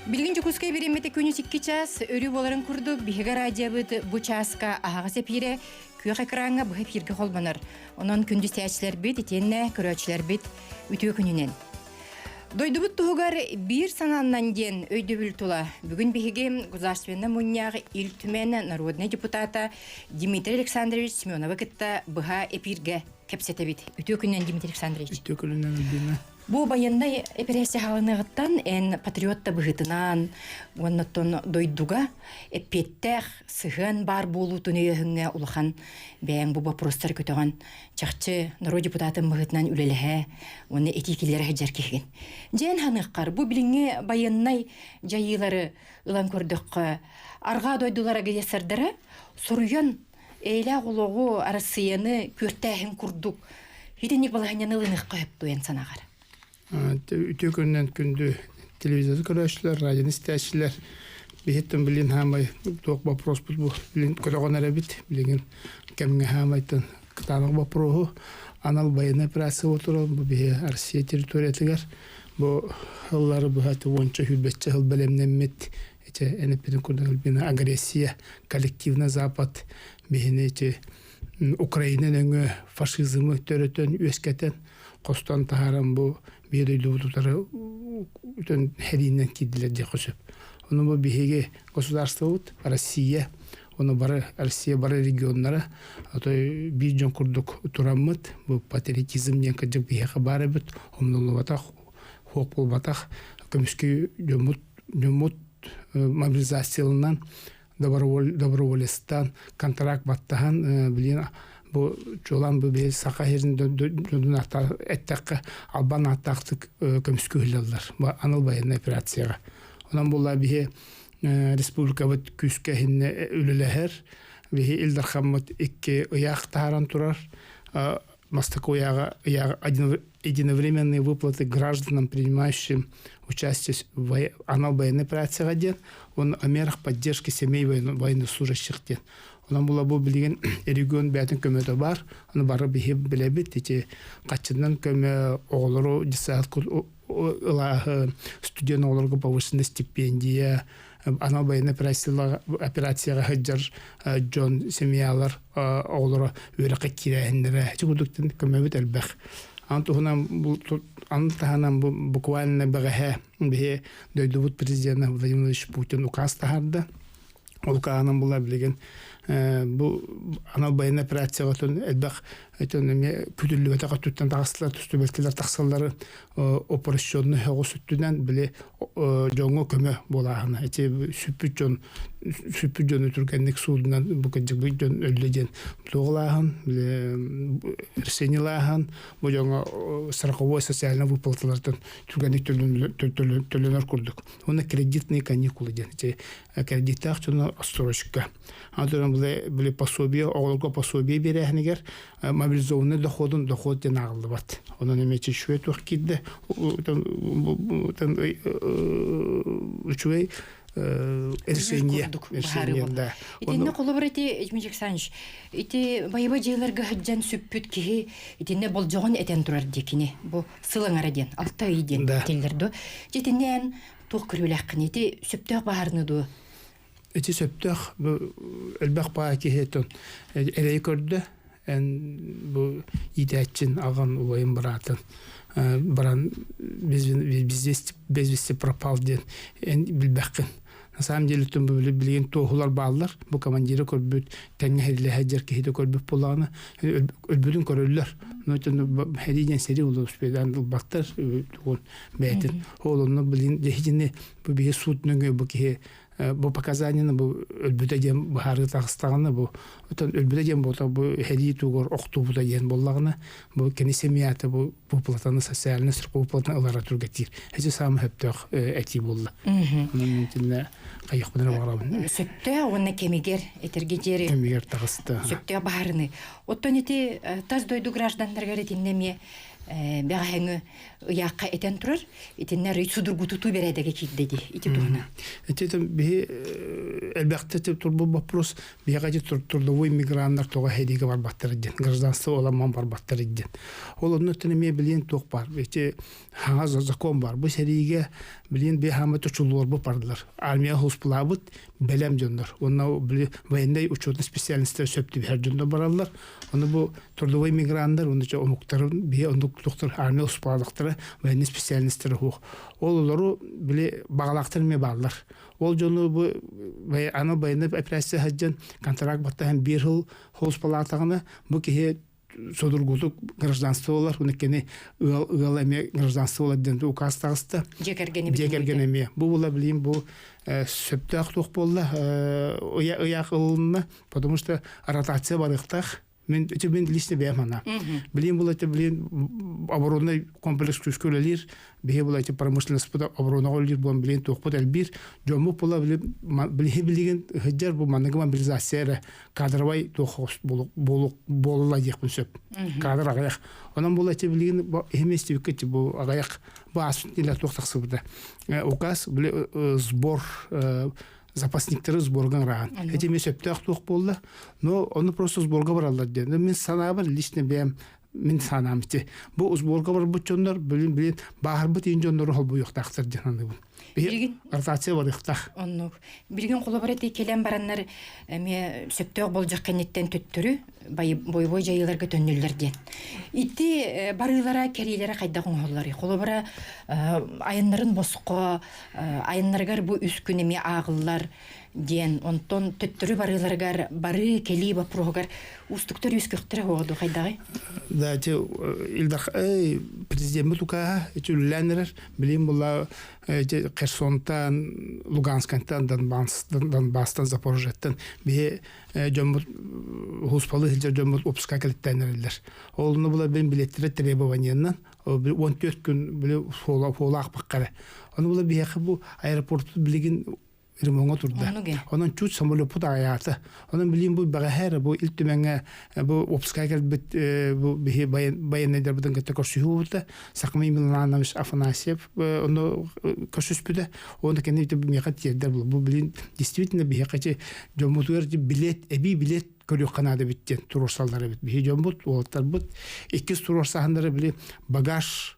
Билигин Дьокуускай бириэмэтэ күнүс 2 чаас өрүү буоларын курдук биһиги радиобыт бу чааска аһаҕас эпиирэ күөх экраҥҥа быһа эфиргэ холбонор. Онон күндү истээччилэрбит итиэннэ көрөөччүлэрбит үтүө күнүнэн. Дойдубут туһугар биир санааннан диэн өйдөбүл тула бүгүн биһиги Государственнай мунньах Ил Түмэн народнай депутата Дмитрий Александрович Семеновы кытта быһа эпииргэ кэпсэтэбит. Үтүө күнүнэн, Дмитрий Александрович. Үтүө күнүнэн, Альбина. Бу байыаннай эпэрээссийэ хаалыныаҕыттан эн патриот да быһыытынан уонна оттон дойдуга эппиэттээх сыһыан баар буолуутун өйөөһүҥҥэ улахан бэйэҥ бу боппуруостары көтөҕөн чахчы норуот депутатын быһыытынан үлэлэһэ уонна этии киллэрэ сылдьар киһигин. Дьээн ханыаххар бу билиҥҥи байыаннай дьайыылары ылан көрдөххө арҕаа дойдулар агрессордара суруйан эйэлээх олоҕу Арассыыйаны күөртээһин курдук итинник балаһыанньаны ылыныахха сөп дуо эн санааҕар? Үтүө күнүнэн күндү телевизоры көрөөччүлэр, радионы истээччилэр. Биһиттэн билин хаамай туох вопроспут бу билин көрөҕөн эрэбит. Билигин кэмҥэ хаамайтан кытаанах вопроһу анал военная операция отурар бу биһи Россия территориятыгар бу сыллары быһа уонча сүүрбэччэ сыл бэлэмнэммит ити эн эппитин курдук Альбина агрессия коллективный запад биһини ити Украина нөҥүө фашизмы төрөтөн үөскэтэн хостон таһааран бу биир дойдубут утары үтөн хэриинэн киирдилэр диэххэ сөп. Ону бу биһиги государствобыт Россия, ону бары Россия бары регионнара, а то биир дьон курдук тураммыт, бу патриотизм диэн кырдьык биһиэхэ баар эбит, умнуллубатах, хуох буолбатах, көмүскүү дьоммут дьоммут мобилизацияланан доброволецтан контракт баттаһан билин бу чуолаан бу биһи саха сирин дьонун эттэххэ албан ааттаахтык көмүскүү бу анал военный операцияҕа онон буолла биһи республикабыт күүскэ иһиннэ үлэлэһэр биһи Ил Дархаммыт икки ыйаах таһааран турар Бастакы ыйааҕа единовременные выплаты гражданам, принимающим участие в анал военной операцияҕа диэн, уонна о мерах поддержки семей военнослужащих диэн. Онон була бу билигин регион бэйэтин көмөтө бар. Аны бары биһи билэбит ити хаччынан көмө оҕолору десятку ылааһы студент оҕолорго повышенная стипендия, анал военной операцияҕа сылдьар дьон семьялар оҕолоро үөрэххэ киирээһиннэрэ ити курдук көмөбүт элбэх. Аны туһунан аны таһынан бу буквально бэҕэһээ биһи дойдубут президена Владимир Владимирович Путин указ таһаарда. Ол каанан була билигин бу анал военный операцияҕа элбэх эмиэ күтүллүбэтэх өттүттэн таҕыстылар, түстүбэлтэлэр тахсаллары упрощенный соҕус өттүнэн били дьоҥҥо көмө буолааһына. Ити сүппүт дьон сүппүт дьону түргэнник суудунан бу кырдьык дьон өллө диэн туоҕулааһын, били решениелааһын, бу дьоҥҥо страховой социальный выплаталартан түргэнник төлөнөр курдук. Уонна кредитные каникулы диэн ити кредиттээх дьону отсрочка. Аны били пособие оҕолорго пособие биэрээһинигэр мобилизованный доходун доход диэн ааҕыллыбат. Онон эмиэ чечүө туох киирдэ үчүгэй решение решение да. Итиннэ холобур ити Дмитрий Александрович ити байыба дьиэлэргэ сылдьан сүппүт киһи итиннэ болдьоҕун этэн турар диэкини бу сыл аҥара диэн алта ый диэн этиллэр дуо итиннэ эн туох көрүүлээххин ити сөптөөх баһаарыны дуо Ити сөптөөх бу элбэх баай киһи оттон эрэйи көрдө. Эн бу иитээччин аҕан убайын быраатын баран без вести пропал диэн эн билбэххин. На самом деле бу билигин туоһулар бааллар. Бу командиры көрбүт, тэҥҥэ хэдилэһэ дьэр киһи көрбүт буоллаҕына өлбүтүн көрөллөр. Но хэрии диэн сэрии успедан ылбаттар тугун бэйэтин. Ол онно билин дьэһитини бу биһи суут нөҥүө бу киһи бу показанияны бу өлбүтэ диэн быһаарыы таҕыстаҕына бу оттон өлбүтэ диэн буолта бу сэрии тугар охтубута диэн буоллаҕына бу кини семьята бу выплатаны социальный выплатаны ылара түргэтиир эти саамай сөптөөх этии буолла онон итиннэ хайыахпын эрэ баҕарабын сөптөөх уонна кэмигэр этэргэ диэри кэмигэр таҕыста сөптөөх баһарыны оттон ити тас дойду гражданнарыгар итиннэ эмиэ. бэҕэһэҥи ыйаахха этэн турар. Итиннэ арый судургутутуу бэрээдэгэ киирдэ дии ити туһунан. Ити биһи элбэхтэ турбут вопрос биһиэхэ ити трудовой миграннар тоҕо сэриигэ барбаттар диэн, гражданство ыламман барбаттар диэн. Ол онно эмиэ билиэн туох баар. Ити хаҥас закон бар. Бу сэриигэ билиэн би хаамы чулуорбу бардылар. Армия хуспулаабыт бэлэм дьоннор. Онно били военный учетный специальностьтар сөп түбэһэр дьоннор бараллар. Ону бу трудовой миграннар, уонна омуктарын бие оннук доктор армия успаалыктара военный специальностьтара суох. Ол олору били баҕалаахтар эмиэ бааллар. Ол дьону бу аны военный операция сылдьан контракт баттаһан биир сыл холуспалаатаҕына бу киһи судургутук гражданство болар, уну кини ыал ыал эмиэ гражданство болар диэн указ таҕыста. Дьиэ кэргэни Дьиэ кэргэн эмиэ. Бу була билим бу сөптөөх туох буолла ыйаах ылынна, потому что ротация барыахтаах. Мен ити мен лично бэйэм ана. Билим була ити билин оборонный комплекс күүскэ үлэлиир. Биһи була ити промышленностьпыт оборонаҕа үлэлиир буолан билин туохпут элбиир. Дьоммут була билиһи билигин ыһыдьар бу манныгы мобилизация эрэ кадровай туох буолула диэхпин сөп. Кадр аҕыйах. Онон була ити билигин иһим истибиккэ бу аҕыйах бу ааспыт илэ туох тахсыбыта. Указ били сбор запасниктары сборга ыраан. Эти эмиэ сөптөөх туох буолла, но ону просто сборга бараллар диэн. Мин санаабар лично бэйэм мин санаам ити. Бу сборга барбыт дьоннор билин билин бааһырбыт иин дьоннору холбуйуохтаахтар диэн саныыбын. Билигин ротация барыахтаах. Оннук. Билигин холобура ити кэлэн бараннар эмиэ сөптөөх болдьох кэнниттэн төттөрү бойобуой дьайыыларга төннөллөр диэн. Ити барыылара, кэриилэрэ хайдах оҥоһулларый? Холобура, айаннарын босхо айаннарыгар бу үс күн эмиэ ааҕыллар диэн, онтон төттөрү барыыларыгар барыы кэлии боппуруоһугар уустуктар үөскүөхтэрэ оҕо хайдаҕый? Да, ити Илдар президеммит укааһа ити үлэлээн эрэр. Билим була ити Херсонтан, Луганскайтан, Донбасстан, Запорожьеттан биһи дьоммут хуспалы сылдьар дьоммут выпуска кэлиттээн эрэллэр. Ол онно була бин билеттэрэ требованиянан 14 күн били фолаах баккара. Ону була биһиэхэ бу аэропорту билигин ремоҥҥа турда. Онон чуть самолеппут аҕыйаата. Онон билигин бу бэҕэһээ бу Ил Түмэҥҥэ бу выпускка кэлбит бу биһи байыаннайдарбытын кытта көрсүһүү Сахамин Миланович Афанасьев ону көрсүспүтэ. Оны кэнни миэхэ тиэрдэр бу билин действительно биһиэхэ дьоммутугар билет эбии билет көрүөххэ наада эбит диэн туруорсаллар эбит. Биһи дьоммут, уолаттарбыт иккис туруорсаһаннара били багаж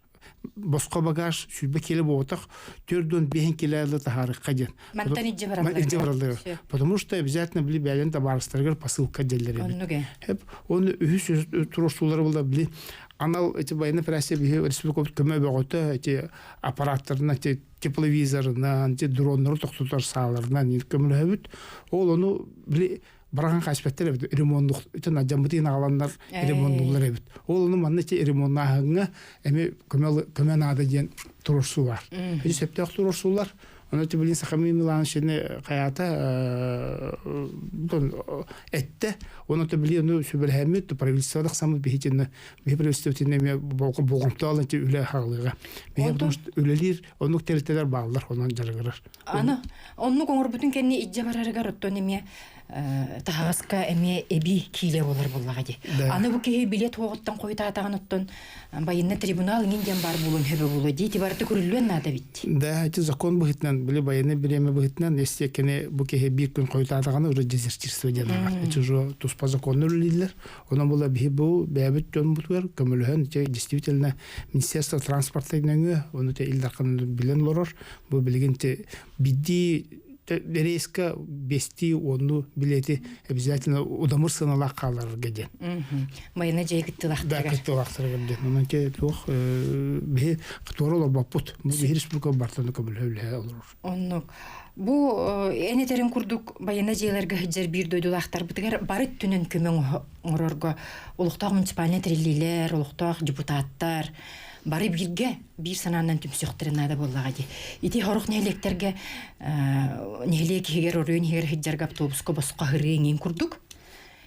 босхо багаж 120 кило буолбатах 45 кило таһаарыкка диэн. Мантан илдьэ бараллар. Илдьэ бараллар. Потому что обязательно били бэйэлэрин табаарыстарыгар посылка диэллэр эбит. Хеп оны үһүс туруорсуулары була били анал эти военная операция биһи республика көмө бөҕөтө эти аппараттарынан эти тепловизорынан эти дроннары тохтотор сааларынан көмөлөһөбүт. Ол ону били барахан хаспеттер эбит ремоннук итин адьаммытын аҕаланнар ремоннуллар эбит ол ону манна ити ремоннааһыҥҥа эми көмө көмө наада диэн туруорсуу бар ити сөптөөх туруорсуулар ону ити билин Сахамин Милановичны хаята этте оны то билин ону сүбэлэһэммит правительстволах самы биһитинне биһи правительствотинне эми болҕомтоол ити үлэ хаалыга биһи потому что үлэлиир оннук тэрилтэлэр бааллар онон дьарыгырар Аны оннук оҥорбутун кэннэ илдьэ барарыгар оттон эмиэ таһаҕаска эмиэ эбии киилэ буолар буоллаҕа дии. Аны бу киһи билет хуоҕуттан хойутаатаҕын оттон байынна трибунал иҥин диэн баар буолуон сөбө буолуо дии ити барыта көрүллүөн наада эбит. Да, ити закон быһыытынан, били военный бириэмэ быһыытынан, если кини бу киһи биир күн хойутаатаҕына уже дезертирство диэн ааҕар. Ити уже туспа законнар үлэлииллэр. Онон була биһи бу бэйэбит дьонбутугар көмөлөһөн, ити действительно Министерство транспорта нөҥүө, ону те Ил Дархан билэн олорор. Бу билигин биирдии рейска бестии уонну билети обязательно удамыр сыаналаах хааларга диэн. Майына дьиэ кыттыылаахтарыгар. Да, кыттыылаахтарыгар диэн. Онон те туох биһи туора олорбоппут. Бу биһи республика бартаны көмөлөһө олорор. Оннук. Бу эн этерин курдук байына дьиэлэргэ сылдьар биир дойдулаахтарбытыгар бары өттүнэн көмө оҥорорго олохтоох муниципальнай тэриллиилэр, олохтоох депутаттар бары бииргэ биир санаанан түмсүөхтэрин наада буоллаҕа дии. Ити сорох нэһилиэктэргэ нэһилиэк иһигэр, оройуон иһигэр сылдьарга автобуска босхо аһырыы иҥин курдук.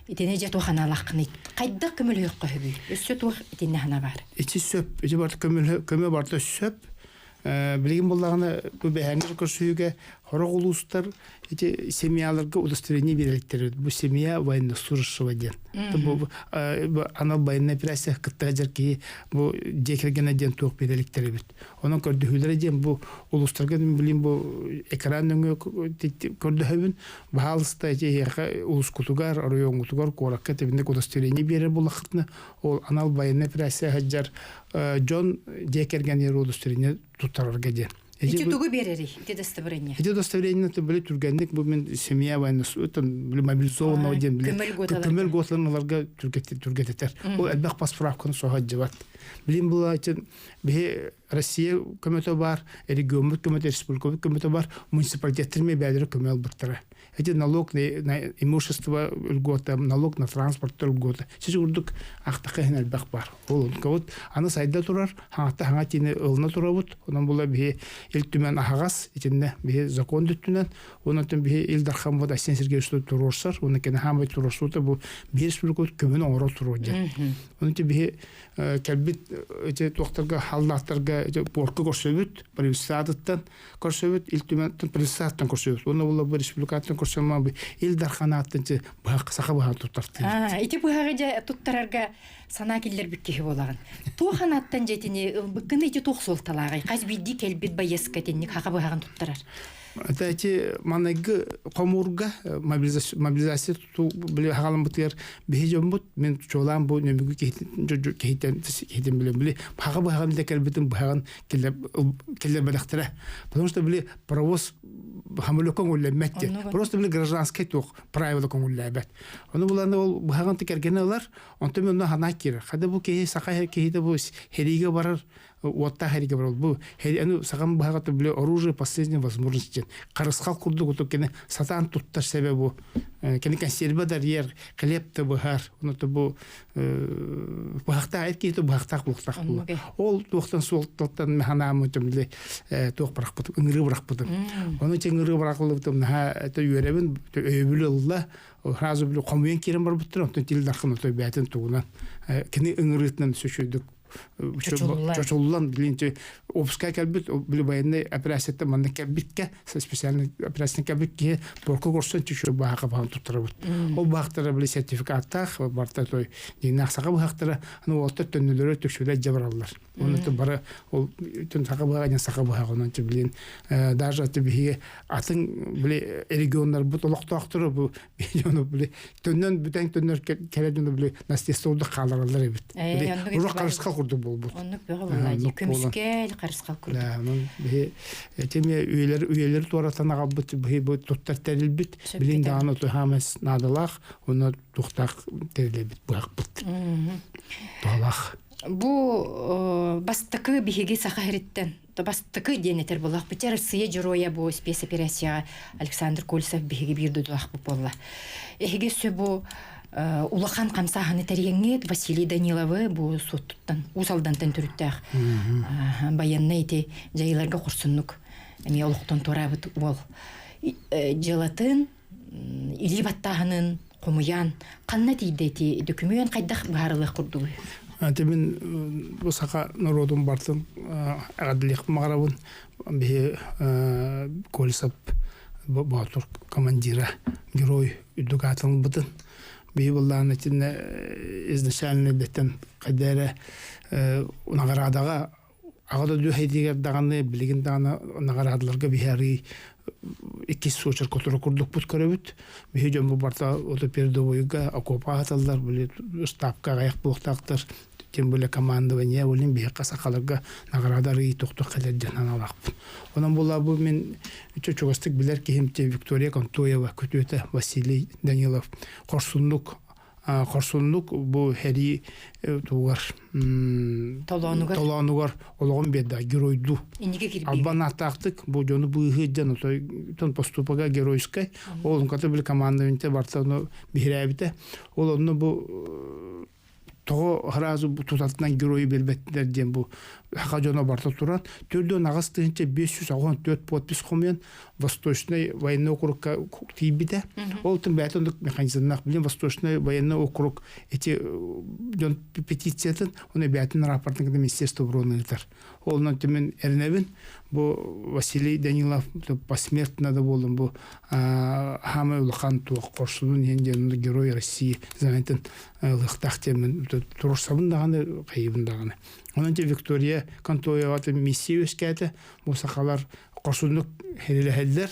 Итини дьэ туох аналааххыный? Хайдах көмөлөһүөххэ сөбүй? Өссө туох итиннэ санаа баар? Ити сөп, ити барыта көмө барыта сөп. Билигин буллаҕына бу бэһээҥҥи көрсүһүүгэ сорох улуустар ити семьяларга удостоверение биэрэликтэр. Бу семья военнослужащего диэн. Бу анал военная операция кытта сылдьар киһи бу дьиэ кэргэнэ диэн туох биэрэликтэр эбит. Онон көрдөһүүлэрэ диэн бу улуустарга билин бу экран нөҥүө көрдөһөбүн. Баһаалыста ити эһиэхэ улускутугар, оройуоҥҥутугар, куоракка тибинник удостоверение биэрэр буоллаххытына, ол анал военная операция сылдьар дьон дьиэ кэргэнигэр удостоверение туттарарга диэн. Ити тугу биэрэрий? Ити удостоверение. Ити удостоверение били түргэнник бу мин семья военнослужащего мобилизованного диэн били көмөл гуоталарын ыларга түргэтитэр. Ол элбэх пасправканы соһо Билин булаачын биһи Россия көмөтө бар, региоммут көмөтө, республикабыт көмөтө бар, муниципалитеттер ме бэйэлэрэ көмө ылбыттара. Эти налог на имущество льгота, налог на транспорт льгота. Сис курдук ахтаха иһин элбэх бар. Ол вот аны сайда турар, хаҥатта хаҥа тиини ылына турабыт. Онон була биһи Ил Түмэн аһаҕас, итиннэ биһи закон дүттүнэн, онон биһи Ил Дархан вот Айсен Сергеевич туруорсар, уонна кини хаамай туруорсуута бу биир республикабыт көмөн оҥоро туруор диэн. Онон биһи кэлбит ити туохтарга халлааттарга ити порка көрсөбүт правительствоттан көрсөбүт Ил Түмэнтэн правительствоттан көрсөбүт уонна була бу республикаттан көрсөмө Ил Дарханааттан быһах саха быһаҕын туттартыыбыт. Ити быһаҕы дьэ туттарарга санаа киллэрбит киһи буолаҕын. Туох анааттан дьэтини ылбыккын ити туох суолталааҕый? Хас биирдии кэлбит байыаска итинник хаха быһаҕын туттарар. Это эти манайгы хомуурга мобилизация били хаҕаламмытыгар биһи дьоммут мен чуолаан бу нөмүгү киһитен киһитен билем били хаҕа быһаҕын да кэлбитин быһаҕын киллэрбэтэхтэрэ потому что били паровоз самолёкка көҥүллэммэт диэн просто били гражданскай туох правила көҥүллээбэт ону булан ол быһаҕын кэргэнэ ылар онтон мен онно ханаа киирэр хада бу киһи саха киһитэ бу хэриигэ барар уоттаах эригэ барал бу аны саҕам быһаҕата били оружие последней возможности харысхал курдук оту кини сатаан туттар себе бу кини консерва дарьер хлеб да быһар ону бу быһахтаах эр киһи быһахтаах буолуохтаах буолла ол туохтан суолталтан механаамытым били туох бырахпытым ыҥырыы бырахпытым ону ити ыҥырыы бырахыллыбытым наһаа үөрэбин өйөбүл ылла сразу били хомуйан киирэн барбыттар онтон тил дархан отой бээтин тугунан кини ыҥырыытынан сөчөйдүк чочуллан билинчи опускай кэлбит били военный операцияттан манна кэлбиккэ специальный операцияны кэлбит киһи порка көрсөн чүчү баһака баһан туттарабыт ол баһахтара били сертификаттаах барта той дьиҥнээх саха быһахтара аны уолаттар төннөлөрө түксүлэр дьэ бараллар Оны бары ол түн саха быһаҕа диэн саха быһаҕа онон билин даже биһиги атын били регионнарбыт олохтоохторо бу дьону били төннөн бүтэн төннөр кэлэр дьону били наследство курдук хаалараллар эбит. Били урук харысхал курдук буолбут. Оннук бөҕө буолла дии. Көмүскэл харысхал курдук. Онон биһи этими үйэлэр үйэлэр туоратан аҕалбыт биһи бу туттар тэрилбит билин даҕаны туһаамас наадалаах онно туохтаах тэрилэбит быһахпыт. Туһалаах. Бу бастакы биһиги саха сириттэн бастакы диэн этэр буоллахпыт. Россия дьоруойа бу спецоперацияҕа Александр Кольцев биһиги биир дойдулаахпыт буолла. Эһиги өссө бу улахан хамсааһыны тэрийэҥҥит Василий Даниловы бу суоттуттан Уус Алдантан төрүттээх байыаннай ити дьайыыларга хорсуннук эмиэ олохтон туораабыт уол дьыалатын илии баттааһынын хомуйан ханна тиийдэ ити дөкүмүөн хайдах быһаарылыах курдугуй? Ити мин бу саха норуотун бартын эҕэрдэлиэхпин баҕарабын. Биһи Колесов Боотур командира, герой үрдүк аатын ылбытын. Биһи быллаан итиннэ изначально дэттэн хайда эрэ наҕараадаҕа Аҕа дойду эһэйдиигэр даҕаны, билигин даҕаны наҕараадаларга биһи арыый иккис суочарка турар курдукпут көрөбүт. Биһи дьон бу барыта ото передовойга окопа аһаталлар, били ыстаапка аҕыйах буолуохтаахтар, тем более командование, олин биһиэхэ сахаларга наҕараада арыый тохтох кэлэр диэн санаалаахпын. Онон буолла бу мин чугастык билэр киһим Виктория Контоева, күтүөтэ Василий Данилов хорсуннук хорсуннук бу сэрии тугар толоонугар толоонугар олоҕун биэрдэ геройдуу албан ааттаахтык бу дьону быыһыы дьон тон поступага геройскай ол онката били командованиете барта ону биһирээбитэ ол онно бу тоҕо сразу тутатынан геройу биэрбэттилэр диэн бу. Саха дьоно барыта туран 48 584 подпись хомуйан Восточный военный округка тиийбитэ. Ол тын бэйэтэ оннук механизмнаах билин Восточный военный округ эти дьон петициятын оны бэйэтин рапортын кытта Министерство обороны ыытар. Олунан түмэн эрэнэбин бу Василий Данилов посмертно да буоллун бу хаамай улахан туох хорсунун иһин диэн Герой России званиетын ылыахтаах диэммин туруорсабын даҕаны хайыбын даҕаны. Онон Виктория Контоева миссия үөскээтэ. Бу сахалар хорсуннук хэрилэһэллэр.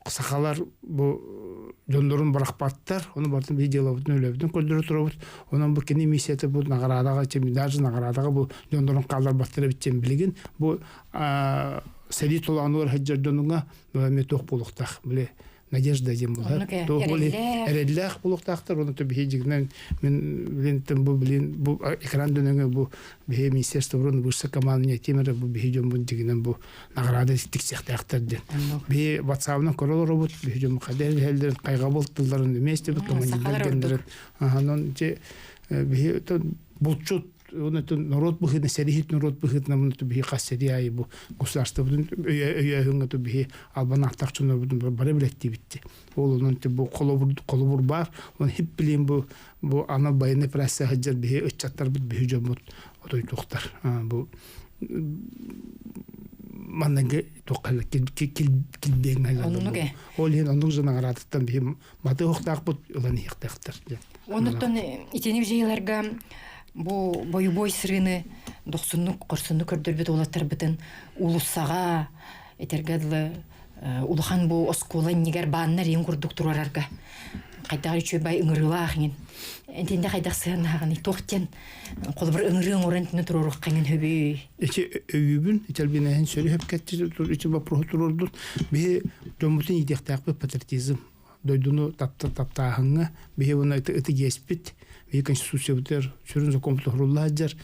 Сахалар бу дьоннорун бырахпаттар. Ону барытын биһи дьыалабытын үлэбитин көрдөрө турабыт. Онон бу кини миссията бу наҕараадаҕа даже наҕараадаҕа бу дьоннорун хаалларбаттар эбит диэн билигин бу сэрии толоонугар сылдьар дьонуҥа эмиэ туох буолуохтаах били надежда диэн буолар. Эрэллээх буолуохтаахтар. Оны биһи дьигинэн мен билин бу билин бу экран дөнөҥө бу биһи министерство обороны высшая командование тимere бу биһи дьоммун дьигинэн бу награда тиксиэхтээхтэр диэн. Биһи WhatsApp-ынан көрө олоробут, биһи дьоммут хайда иһэллэрин хайҕабыл тылларын вместе бит командирдар гендерин. Анон биһи булчут онон норуот быһыытынан сэрииһит норуот быһыытынан муну биһи хас сэрии аайы бу государствобытын өйөөһүҥҥэ ту биһи албан ааттаах дьоннорбутун бары билэттиибит ол онон бу холобур холобур баар он хип билин бу бу анал военный операция сылдьар биһи ыччаттарбыт биһи дьоммут отойтуохтар бу манныгы туохха килбиэҥ ол иһин оннук наҕараадаттан биһи маты уохтаахпыт ылан иһиэхтээхтэр диэн. Онуттан итини дьайыыларга бу бойобуой сырыыны дохсуннук, хорсуннук көрдөрбүт уолаттарбытын уулуссаҕа этэргэ дылы улахан бу оскуола иннигэр бааннар иин курдук туруорарга хайдах үчүгэй ыҥырыылаах иҥин итиннэ хайдах сыһыаннаһаҕыный туох диэн холобур ыҥырыы оҥорон итини туруоруохха иҥин хөбүй Ити өйүүбүн, итэлбинэһин сөрү хөпкэтти ити вопроһу туруордун. Биһи дьоммутун иитиэхтээхпит патриотизм дойдуну таптааһыҥҥа биһи уонна ыты иэспит биһи конституциябытыгар сүрүн закон толорулла сылдьар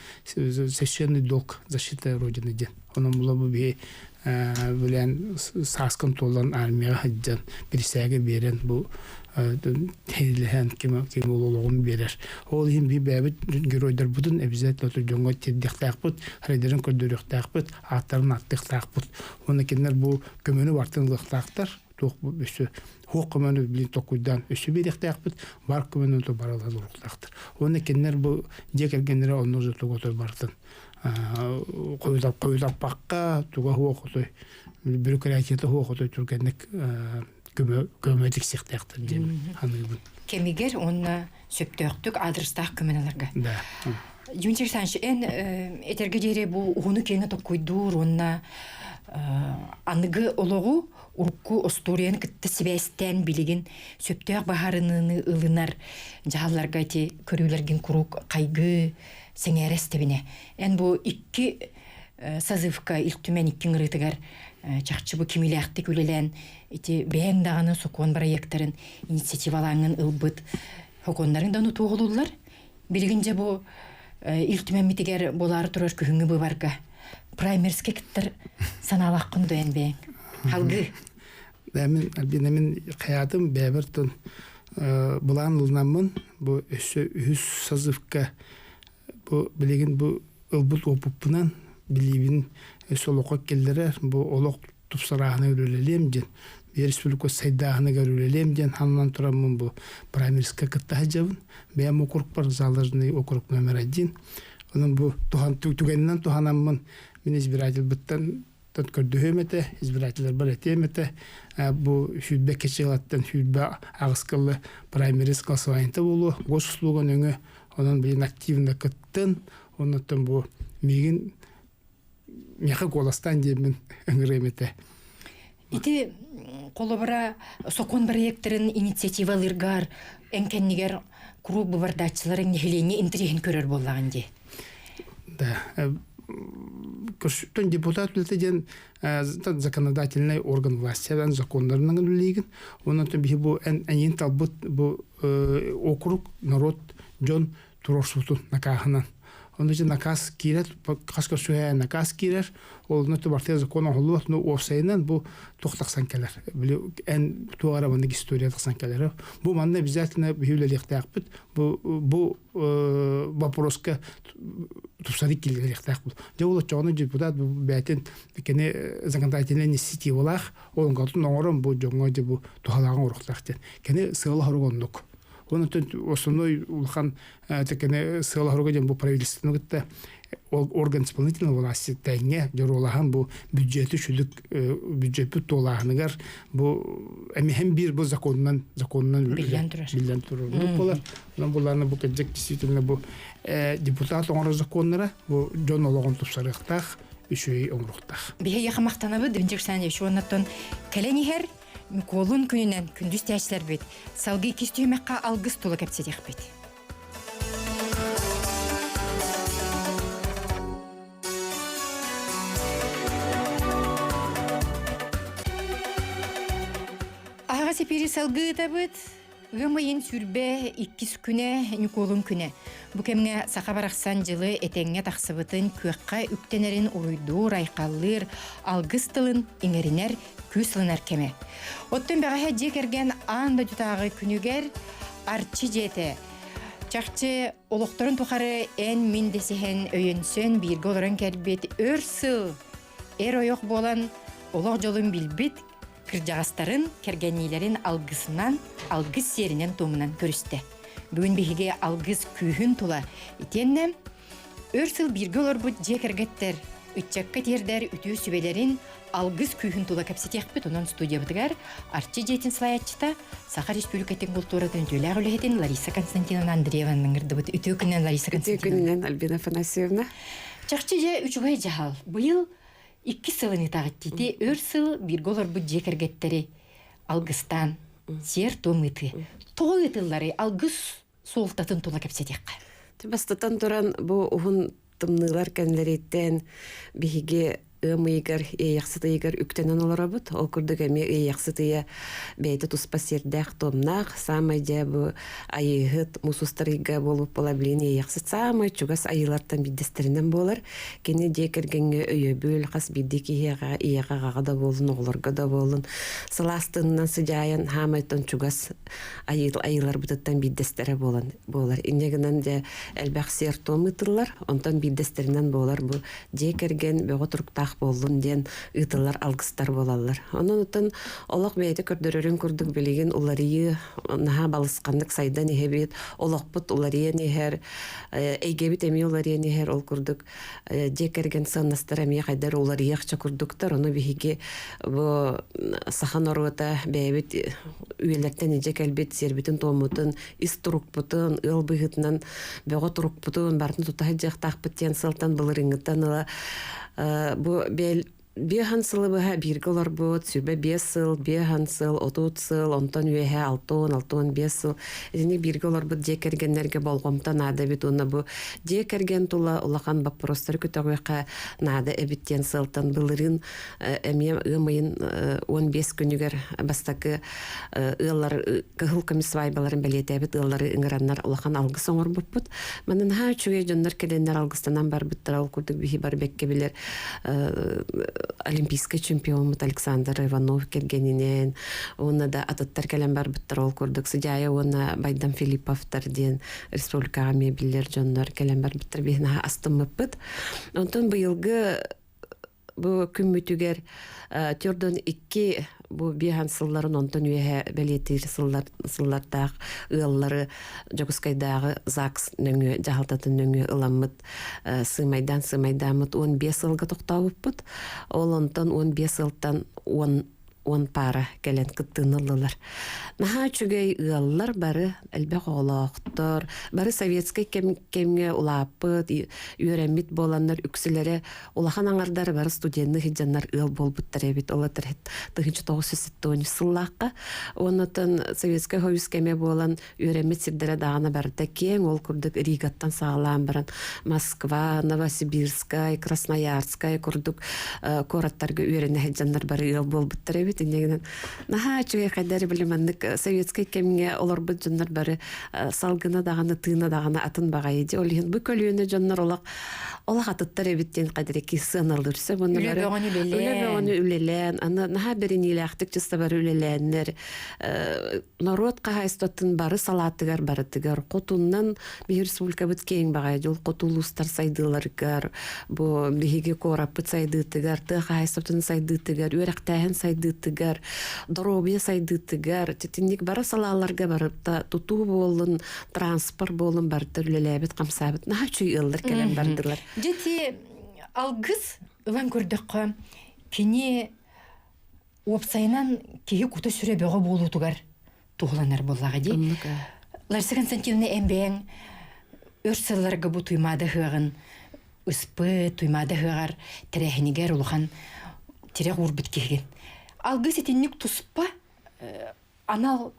священный долг защита родины диэн онон була бу биһи билэн сааскын туолан армияҕа сылдьан бирисээгэ биэрэн бу тэрилэһэн ким ким олоҕун биэрэр ол иһин биһи бэйэбит геройдарбытын обязательно дьоҥҥо тиэрдиэхтээхпит харайдарын көрдөрүөхтээхпит ааттарын ааттыахтаахпыт уонна кинилэр бу көмөнү бартын ылыахтаахтар туох өссө хуох көмөнү билин токуйдаан өссө биэриэхтээхпит бар көмөнү то баралар уруктаахтар уонна кинилэр бу дьиэ кэргэннэрэ онно уже туга отой барытын хойутаппакка туга хуох отой бюрократията хуох отой түргэнник көмө көмө тиксиэхтээхтэр диэн саныыбын кэмигэр уонна сөптөөхтүк аадырыстаах көмөнү ыларга да Дмитрий Александрович, эн этэргэ диэри бу уһуну-киэҥи токкуйдуур уонна аныгы олоҕу урукку остуоруйаны кытта сибээстээн билигин сөптөөх быһаарыныыны ылынар дьаһалларга ити көрүүлэргин куруук хайгыы, сэҥээрэ истэбинэ. Эн бу икки созывка Ил Түмэн икки ыҥырыытыгар чахчы бу кимилээхтик үлэлээн ити бэйэҥ даҕаны сокуон бырайыактарын инициативалааҥҥын ылбыт сокуоннарыҥ да ону туоһулууллар. Билигин дьэ бу Ил Түмэммитигэр буолаары турар күһүҥҥү быыбарга праймерскэ кыттар санаалааххын дуо эн бэйэҥ? Халгыы. Мин Альбина мин хайаатым бэйэбэр тон былаан ылынаммын бу өссө үһүс созывка бу билигин бу ылбыт уопуппунан билиибин өссө олоххо киллэрэр бу олох тупсарааһына үлэлиэм диэн республика сайдааһыныгар үлэлиэм диэн сананан тураммын бу праймерска кытта сылдьабын. Бэйэм округпар заложенный округ номер один. Онон бу туһан түгэнинэн туһанаммын мин избирательбыттан көрдөһүөм этэ, избирателлэрбэр этиэм этэ. Бу 22 кечилаттан 28 кыллы праймерис голосованиета буолуо, госуслуга нөҥө онон билин активно кыттын, оннуттан бу миигин миэхэ куоластаан диэммин ыҥырыам этэ. Ити холобура сокуон проекторын инициативалыыргар эн кэннигэр куруук быбардааччыларыҥ нэһилиэнньэ интэриэһин көрөр буоллаҕын дии. Да. Көрсүттэн депутат үлэтэ диэн законодательный орган власти законнарынан үлэлиигин. Онон биһи бу эйиин талбыт бу округ народ дьон туруорсубутун накааһынан. Онно дьэ накаас киирэр, хас көрсүһэ накаас киирэр, ол онно бартыа закон оҥоһуллубат, но уопсайынан бу туох тахсан кэлэр. Били эн туох эрэ маннык история тахсан кэлэр. Бу манна обязательно биһи үлэлиэхтээхпит. Бу бу вопроска. тупсарыы киллэриэхтээх бул. Дьэ ол оччоҕуна депутат бу бэйэтин кини законодательнай инициативалаах олоҥхотун оҥорон бу дьоҥҥо дьэ бу туһалааҕын оҥоруохтаах диэн. Кини сыала-соруга оннук. Онон основной улахан кини сыала-соруга диэн бу правительствоны кытта орган исполнительной власти тэҥҥэ дьоруолаһан бу бюджеты сүдүк бюджеппит туолааһыныгар бу эмиһэн биир бу законунан законунан биллэн турар биллэн турар буолар онон булааны бу кырдьык действительно бу депутат оҥорор законнара бу дьон олоҕун тупсарыахтаах үчүгэй оҥоруохтаах Биһиги махтанабыт Дмитрий Александрович уоннаттан кэлэн иһэр Миколун күнүнэн күндүс тээчилэрбит салгыы иккис түһүмэххэ алгыс тула кэпсэтиэхпит. Аһаҕас эпири салгыы ыытабыт. Ыам ыйын 22 күнэ Ньукуолун күнэ. Бу кэмҥэ саха барахсан дьылы этэҥҥэ тахсыбытын күөххэ үктэнэрин уруйдуур, айхаллыыр, алгыс тылын иҥэринэр, күүс ылынар кэмэ. Оттон бэҕэһээ дьиэ кэргэн аан дойдутааҕы күнүгэр Арчы дьиэтэ чахчы олохторун тухары эн-мин дэсиһэн, өйөнсөн бииргэ олорон кэлбит өр сыл эр-ойох буолан олох дьолун билбит кырдьаҕастарын, кэргэнниилэрин алгысынан, алгыс сиэринэн-туомунан көрүстэ. Бүгүн биһиги алгыс күүһүн тула итиэннэ өр сыл бииргэ олорбут дьиэ кэргэттэр ыччакка тиэрдэр үтүө сүбэлэрин алгыс күүһүн тула кэпсэтиэхпит. Онон студиябытыгар Арчы дьиэтин салайааччыта, Саха Республикатын култууратын үтүөлээх үлэһитин Лариса Константиновна Андрееваны ыҥырдыбыт. Үтүө күнүнэн, Лариса Үтүө Константиновна. күнүнэн, Альбина Афанасьевна. Чахчы дьэ үчүгэй дьаһал. Быйыл Икки сылын ытаҕыттити өр сыл бииргэ олорбут дьиэ кэргэттэри алгыстаан сиэр-туом ыытыы. Тоҕо ыытылларый алгыс суолтатын тула кэпсэтиэххэ. Бастатан туран бу уһун тымныылар кэннилэриттэн биһиги ыам ыйыгар, иэйэхсит ыйыгар үктэнэн олоробут. Ол курдук эмиэ иэйэхсит ыйа бэйэтэ туспа сиэрдээх-туомнаах, саамай дьэ бу айыыһыт муус устар ыйга буолбут буола билигин иэйэхсит саамай чугас айыылартан биирдэстэринэн буолар. Кини дьиэ кэргэҥҥэ өйөбүл, хас биирдии киһиэхэ, ийэҕэ, аҕаҕа да буоллун, оҕолорго да буоллун, сылаас тыынынан сыдьаайан, хаамайтан чугас айыыларбытыттан биирдэстэрэ буолан буолар. Инньэ гынан дьэ элбэх сиэр-туом ыытыллар, онтон биирдэстэринэн буолар бу дьиэ кэргэн бөҕө туруктаах буоллун диэн ыытыллар алгыстар буолаллар. Онон оттон олох бэйэтэ көрдөрөрүн курдук билигин уларыйыы наһаа балысханнык сайдан иһэбит, олохпут уларыйан иһэр, эйгэбит эмиэ уларыйан иһэр, ол курдук дьиэ кэргэн сыаннастара эмиэ хайдар уларыйыахча курдуктар. Ону биһиги бу саха норуота бэйэбит үйэлэртэн илдьэ кэлбит сиэрбитин-туоммутун, ис турукпутун, ыал быһыытынан бөҕө турукпутун барытын тута сылдьыахтаахпыт диэн сылтан былырыыҥҥыттан ыла бу Биэһэн сылы быһа бииргэ олорбут, 25 сыл, биэһэн сыл, 30 сыл, онтон үөһэ 60, 65 сыл. Итинник бииргэ олорбут дьиэ кэргэннэргэ болҕомто наада эбит уонна бу дьиэ кэргэн тула улахан боппуруостары көтөҕүөххэ наада эбит диэн сыалтан былырыын эмиэ ыам ыйын 15 күнүгэр бастакы ыаллар кыһыл көмүс свадьбаларын бэлиэтээбит ыаллары ыҥыраннар улахан алгыс оҥорбуппут. Манна наһаа үчүгэй дьоннор кэлэннэр алгыстанан барбыттара ол курдук биһи бар бэккэ билэр олимпийскай чемпиоммут Александр Иванов кэргэнинээн уонна да атыттар кэлэн барбыттар ол курдук Сыдьаайа уонна Байдам Филипповтар диэн республикаҕа эмиэ биллэр дьоннор кэлэн барбыттар биһи наһаа астыммыппыт. Онтон быйылгы бу күммүтүгэр төрдөн икки бу биэһэн сылларын онтон үөһэ бэлиэтиир сыллар сыллардаах ыаллары Дьокуускайдааҕы ЗАГС нөҥүө дьаһалтатын нөҥүө ыламмыт сыымайдаан сыымайдааммыт 15 сылга тохтообуппут. Ол онтон 15 сылтан 10 10 паара кэлэн кыттыыны ыллылар. Наһаа үчүгэй ыаллар бары, элбэх оҕолоохтор, бары советскай кэм, кэмҥэ улааппыт, үөрэммит буоланнар үксүлэрэ улахан аҥардары бары студенныы сылдьаннар ыал буолбуттар эбит. Ол 1970 сыллаахха. Оннотон Советскай Союз кэмэ буолан үөрэммит сирдэрэ даҕаны барыта киэҥ, ол курдук Ригаттан саҕалаан баран Москва, Новосибирскай, Красноярскай курдук куораттарга үөрэнэ сылдьаннар бары ыал буолбуттар эбит. эбит инньэ наһаа үчүгэй хайдары били маннык советскай кэмҥэ олорбут дьоннор бары салгына даҕаны тыына даҕаны атын баҕайы дии ол иһин бу көлүөнэ дьоннор олох олох атыттар эбит диэн кадыраки сыаналыыр сөп Үлэ бөҕөнү үлэ бөҕөнү үлэлээн аны наһаа бэриниилээхтик чыста бары үлэлээннэр норуот хаһаайыстыбатын бары салаатыгар барытыгар хотуннан биһи республикабыт киэҥ баҕайы дьол хоту улуустар сайдыыларыгар бу биһиги куораппыт сайдыытыгар тыа хаһаайыстыбатын сайдыытыгар үөрэхтээһин сайдыытыгар доруобуйа сайдыытыгар титинник бары салааларга барыта тутуу буоллун транспорт буоллун барыта үлэлээбит хамсаабыт наһаа үчүгэй ыаллар кэлэн бардылар Дьити алгыс ылан көрдөххө кини уопсайынан киһи кута-сүрэ бөҕө буолуутугар туһуланар буоллаҕа дии. Лариса Константиновна эн бэйэҥ өр сылларга бу Туймаада ыһыаҕын ыспыт, Туймаада ыһыаҕар тэрээһинигэр улахан тирэх уурбут киһигин. Алгыс итинник туспа анал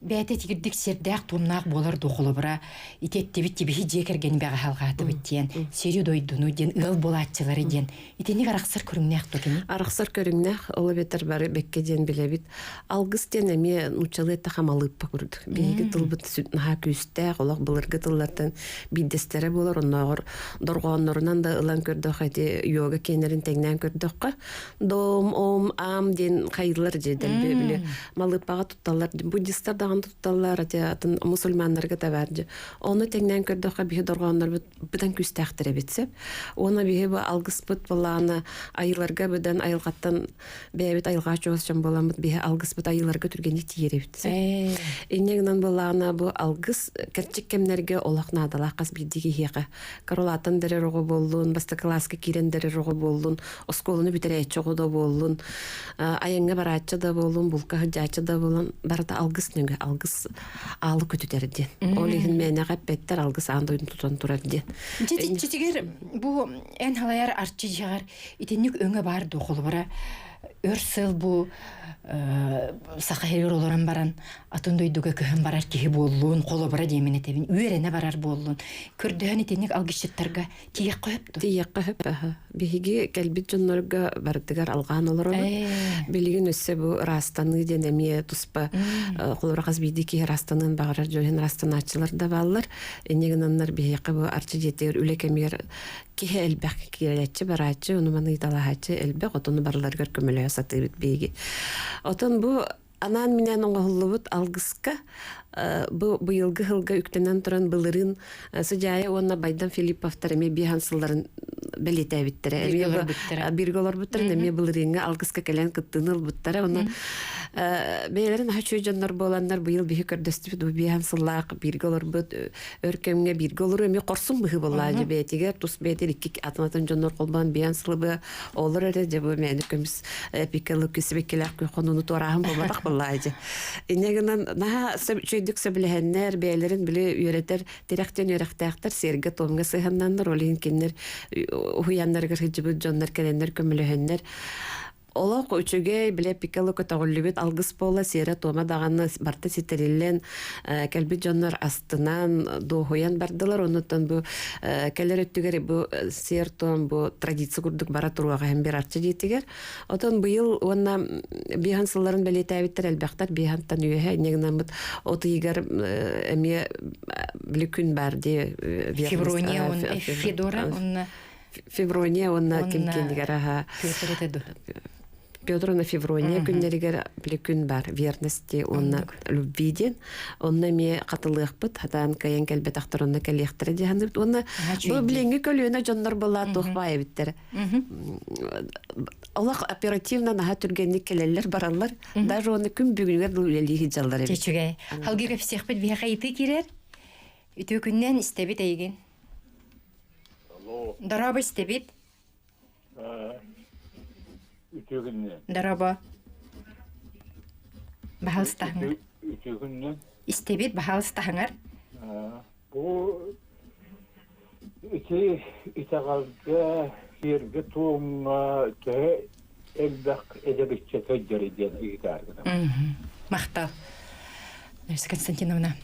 бэйэтэ тигирдик сиэрдээх-туомнаах буолар дуу холобура ити эттибит тибиһи дьиэ кэргэни бэҕэһээ алҕаатыбыт диэн сири-дойдуну диэн ыал буолааччылары диэн итинник арахсар көрүҥнээх дуо кини Арахсар көрүҥнээх, ол эбэтэр бары бэккэ диэн билэбит. Алгыс диэн эмиэ нууччалыы эттэххэ малыыппа курдук. Биһиги тылбыт наһаа күүстээх, олох былыргы тыллартан биирдэстэрэ буолар. Оннооҕор дорҕооннорунан да ылан көрдөххө, ити йога киэннэрин тэҥнээн көрдөххө, дом, ом, ам диэн хайыылар дьэ дэлби били малыыппаҕа тутталлар. Буддистар даҕаны тутталлар, ати атын мусульманнарга да баар дьэ. Ону тэҥнээн көрдөххө, биһи дорҕооннорбут быдан күүстээхтэр эбит сөп. Уонна биһи бу алгыспыт былаана айыларга быдан айылҕаттан бэйэбит айылҕа чугас дьон буоламмыт биһи алгыспыт айыларга түргэнник тиийэр эбит сөп. Инньэ гынан былаана бу алгыс кэрчик кэмнэргэ олох наадалаах хас биирдии киһиэхэ Каролааттан дэрэр оҕо буоллун, бастакы кылааска киирэн дэрэр оҕо буоллун, оскуоланы бүтэрээччи оҕо да буоллун, айаҥҥа барааччы да буоллун, булка сылдьааччы да буоллун, барыта алгыс нөҥүө алгыс аалы көтүтэр диэн. Ол иһин мээнэҕэ эппэттэр алгыс аан дойдуну тутан турар диэн. Дьэ, бу эн халайар арчы дьиэҕэр итинник өҥө баар дуо холобура өр сыл бу саха сиригэр олорон баран атын дойдуга көһөн барар киһи буоллун холобура диэмин этэбин үөрэнэ барар буоллун көрдөһөн итинник алгысчыттарга тиийэххэ сөп дуо Тиийэххэ сөп биһиги кэлбит дьоннорго барытыгар алҕаан олоробут билигин өссө бу ыраастаныы диэн эмиэ туспа холобура хас биирдии киһи ыраастаныан баҕарар дьон ыраастанааччылар да бааллар инньэ гынаннар биһиэхэ бу арчы дьиэтигэр үлэ кэмигэр киһи элбэх киирээччи барааччы ону маны ыйыталаһааччы элбэх отону барыларыгар көмөлөһө сатыыбыт биһиги отон бу анаан-минээн оҥоһуллубут алгыска бу быйылгы сылга үктэнэн туран былырыын Сыдьаайа уонна Байдан Филипповтар эмиэ биэһэн сылларын бэлиэтээбиттэрэ. Эмиэ бииргэ олорбуттарын эмиэ былырыыҥҥа алгыска кэлэн кыттыыны ылбыттара. Онон бэйэлэрин аһа үчүгэй дьоннор буоланнар быйыл биһи көрдөстүбүт бу биэһэн сыллаах бииргэ олорбут өр кэмҥэ бииргэ олоруу эмиэ хорсун быһыы буоллаа дьэ бэйэтигэр тус бэйэтигэр икки атын-атын дьоннор холбоон биэһэн сылы быа олор эрэ дьэ бу мээнэ көмүс эпикэлы сибиккилээх күөх хонууну туорааһын буолбатах буоллаа дьэ инньэ гынан наһаа үчүгэйдик сөбүлэһэннэр бэйэлэрин били үөрэтэр тирэхтэн үөрэхтээхтэр сиэргэ-туомҥа сыһыаннаннар ол иһин кинилэр уһуйааннарыгар сылдьыбыт дьоннор кэлэннэр көмөлөһөннөр Олох үчүгэй, бile пикалы көтөҕүллүбүт алгыс буола сиэрэ-туома даҕаны барыта ситэриллэн, кэлбит дьоннор астынан, дуоһуйан бардылар. Оннуттан бу кэлэр өттүгэр бу сиэр-туом бу традиция курдук бара туруоҕа иһин бир арчы дьиэтигэр. Отон быйыл уонна биэһэн сылларын бэлиэтээбиттэр элбэхтэр биэһэнтэн үөһэ инньэ гынаммыт от ыйыгар эмиэ били күн баар дии Феврония Федора уонна Феврония уонна ким киэнигэр аха Петр этэ ду Петр уонна Феврония күннэригэр били күн бар верности уонна любви диэн онно эмиэ хатылыахпыт хатаан кыайан кэлбэтэхтэр онно кэлиэхтэрэ дии саныыбыт уонна бу билиҥҥи көлүөнэ дьоннор буоллаа туох баай эбиттэр олох оперативно наһаа түргэнник кэлэллэр бараллар даже уонна күн бүгүнүгэр дылы үлэлии сылдьаллар эбит Үчүгэй. Халгыы кэпсиэхпит биһиэхэ ыйытыы киирэр. Үтүө күннэн истэбит эйигин. Алло. Дорообо истэбит. Үтүө күннэн. Дорообо. Баһалыстаһыҥар. Үтүө күннэн. Истэбит, баһалыстаһыҥар. Бу ити итэҕэлгэ, сиэргэ-туомҥа төһө элбэх эдэр ыччат сылдьарый диэн ыйытааргытым. Махтал. Лариса Константиновна.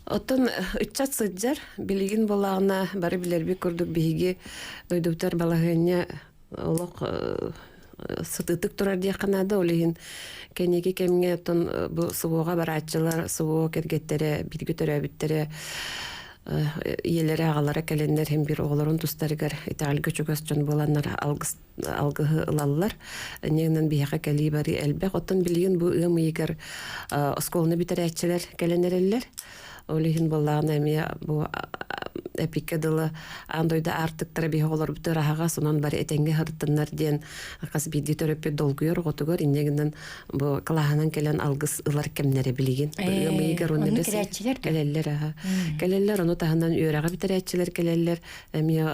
Оттон ыччат сылдьар, билигин буоллаҕына бары билэрбит курдук биһиги дойдубутар балаһыанньа олох. Сытыытык турар диэххэ наада. Ол иһин кэнники кэмҥэ оттон бу СВО-ҕа барааччылар, СВО кэргэттэрэ, бииргэ төрөөбүттэрэ ийэлэрэ, аҕалара кэлэннэр иһин биир оҕолорун тустарыгар итэҕэлгэ чугас дьон буоланнар алгыс алгыһы ылаллар. Инньэ биһиэхэ кэлии барыы элбэх. Оттон билигин бу ыам ыйыгар оскуоланы бүтэрээччилэр кэлэн эрэллэр. Ол иһин буоллаҕына эмиэ бу эпиккэ дылы аан дойду аартыктара биһи оҕолорбут ыраһаҕас, онон бары этэҥҥэ сырыттыннар диэн хас биирдии төрөппүт долгуйар оҕотугар инньэ гынан бу кылааһынан кэлэн алгыс ылар кэмнэрэ билигин. Ыам ыйыгар уонна Онно кэлээччилэр кэлэллэр аха. Кэлэллэр, ону таһынан үөрэҕи бүтэрээччилэр кэлэллэр. Эмиэ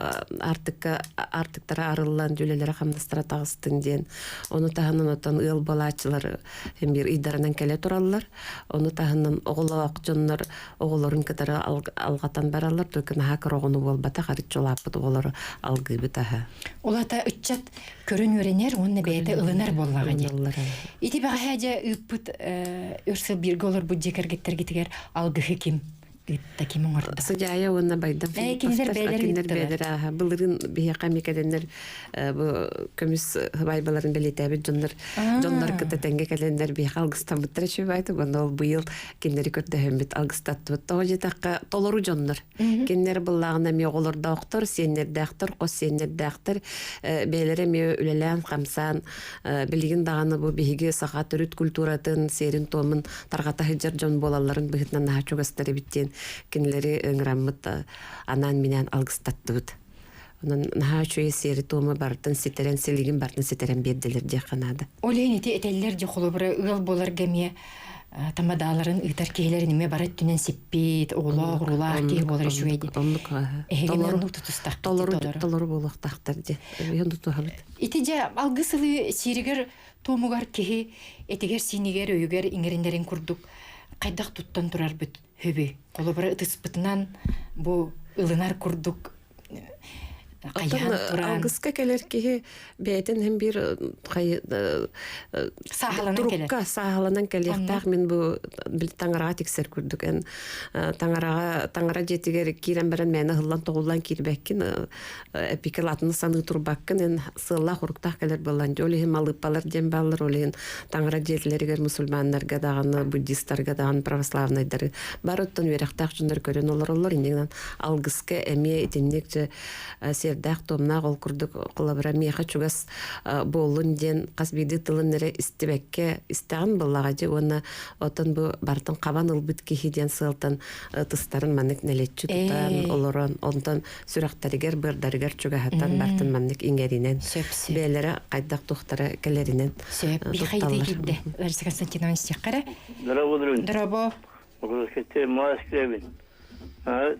аартыкка аартыктара арыллан үлэлэрэ хамнастара таҕыстын диэн. Ону таһынан оттон ыал буолааччылар биир ыйдарынан кэлэ тураллар. Ону таһынан оҕолоох дьоннор оҕолорун кытары алҕатан бараллар. Только наһаа кыра оҕону буолбатах, арыччы улааппыт оҕолору алгыыбыт аһа. Улата ыччат көрөн үөрэнэр уонна бэйэтэ ылынар буоллаҕа дии. Ити бэҕэһээ дьэ ыыппыт өр сыл бииргэ олорбут дьиэ кэргэттэргитигэр алгыһы ким ыытта, ким оҥордо? Сыдьаайа уонна Байдам Кинилэр бэйэлэрэ кинилэр бэйэлэрэ ааһа. Былырыын биһиэхэ эмиэ кэлэннэр бу көмүс сыбаайбаларын бэлиэтээбит дьоннор дьоннор кытта тэҥҥэ кэлэннэр биһиэхэ алгыстаммыттара үчүгэй уонна ол быйыл кинилэри көрдөһөммүт алгыстаттыбыт. Тоҕо диэтэххэ толору дьоннор. Кинилэр быллааҕына эмиэ оҕолордоохтор, сиэннэрдээхтэр, хос сиэннэрдээхтэр бэйэлэрэ эмиэ үлэлээн-хамсаан билигин даҕаны бу биһиги саха төрүт культуратын, сиэрин-туомун тарҕата сылдьар дьон буолалларын быһыытынан наһаа чугастар эбит диэн кинилэри ыҥыраммыт анаан-минээн алгыстаттыбыт. Онон наһаа үчүгэй сиэри-туому барытын ситэрэн, силигин барытын ситэрэн биэрдилэр диэххэ наада. Ол иһин ити этэллэр дьэ холобура ыал буоларга эмиэ тамадааларын ыытар киһилэрин эмиэ бары өттүнэн сиппит, оҕолоох, уруулаах киһи буолар үчүгэй диэн. Оннук Эһиги оннук тутустахпыт толору толору буолуохтаахтар диэн. Эһиги тутуһабыт. Ити дьэ алгыс ылыы сииригэр туомугар киһи этигэр-сиинигэр, өйүгэр иҥэринэрин курдук хайдах туттан турарбыт хөбүй. Холобура ытыспытынан бу ылынар курдук хайаан туран алгыска кэлэр киһи бэйэтин иһин биир турукка сааһыланан кэлиэхтээх мин бу таҥараҕа тиксэр курдук эн таҥараҕа таҥара дьиэтигэр киирэн баран мээнэ ыһыллан тоҕуллан киирбэккин эпикэ латыны саныы турбаккын эн сыаллаах уруктаах кэлэр буоллан ол иһин малыыппалар диэн бааллар ол иһин таҥара дьиэтилэригэр мусульманнарга даҕаны буддистарга даҕаны православнайдары бары оттон үөрэхтээх дьоннор көрөн олороллор иннинэн алгыска эмиэ итинник дьэ сиэрдээх-туомнаах ол курдук холобура миэхэ чугас буоллун диэн хас биирдии тылын эрэ истибэккэ истэҕин буоллаҕа дьэ уонна оттон бу барытын хабан ылбыт киһи диэн сыалтан тыстарын маннык нэлэччи тутан олорон онтон сүрэхтэригэр быардарыгар чугаһатан бартын маннык иҥэринэн бэйэлэрэ хайдах туохтара кэлэринэн сөп тутталлар киирдэ Лариса Константиновна истиэххэ Дорооболорун. Дорообо. Маас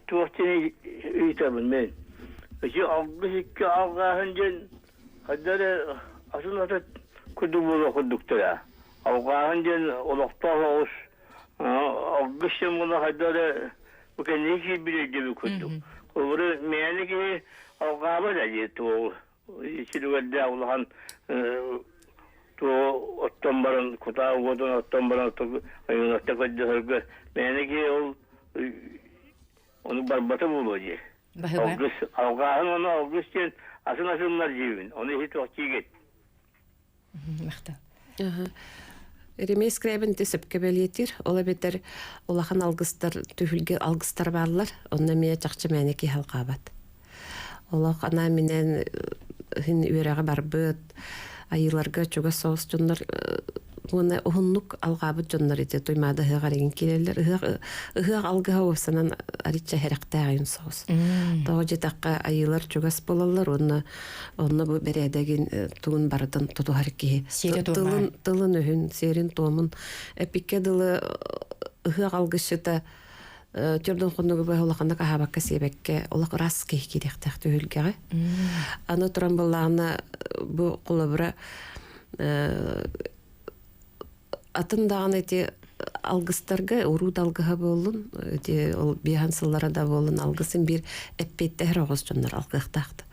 Туох диэни ыйытабын мен. Ити алгыс икки алгааһын диэн хайда эрэ атын атын курдук буолуох курдуктара. Алгааһын диэн олохтоох оҕус алгыс диэн буолла хайда эрэ бу кэнники киирбит өйдөбүл курдук. Холобура мээнэ киһи алгаабат дии туоҕу сирүгэрдээх улахан туоҕу оттон баран кутаа уотун оттон баран ойуунатта көрдөһөргө мээнэ киһи ол ону барбата буолуо дии. Алгыс алгааһын уонна алгыс диэн атын атыннар диибин ону иһит туох диигит Махтал. Ремей Скрябин ити сөпкө бэлиэтиир. Ол эбэтэр улахан алгыстар, түһүлгэ алгыстар бааллар. Онно эмиэ чахчы мээнэ киһи алҕаабат. Олох анаан-минээн иһин үөрэҕи барбыт, айыыларга чугас соҕус дьоннор уонна уһуннук алҕаабыт дьоннор ити Туймаада ыһыаҕар игин киирэллэр. Ыһыах ыһыах алгыһа уопсанан аричча сэрэхтээх айын соҕус. Тоҕо диэтэххэ айыылар чугас буолаллар уонна онно бу бэрээдэгин тугун барытын тутуһар киһи тылын тылын өһүн сиэрин-туомун эпиккэ дылы ыһыах алгысчыта төрдөн хоннугу быһа улаханнык аһаабакка сиэбэккэ олох ыраас киһи киириэхтээх түһүлгэҕэ аны туран быллаҕына бу холобура атын даҕаны ити алгыстарга уруу да алгыһа буоллун ити ол биэһэн сыллара да буоллун алгысын биир эппиэттэһэр оҕус дьоннор алгыахтаахтар.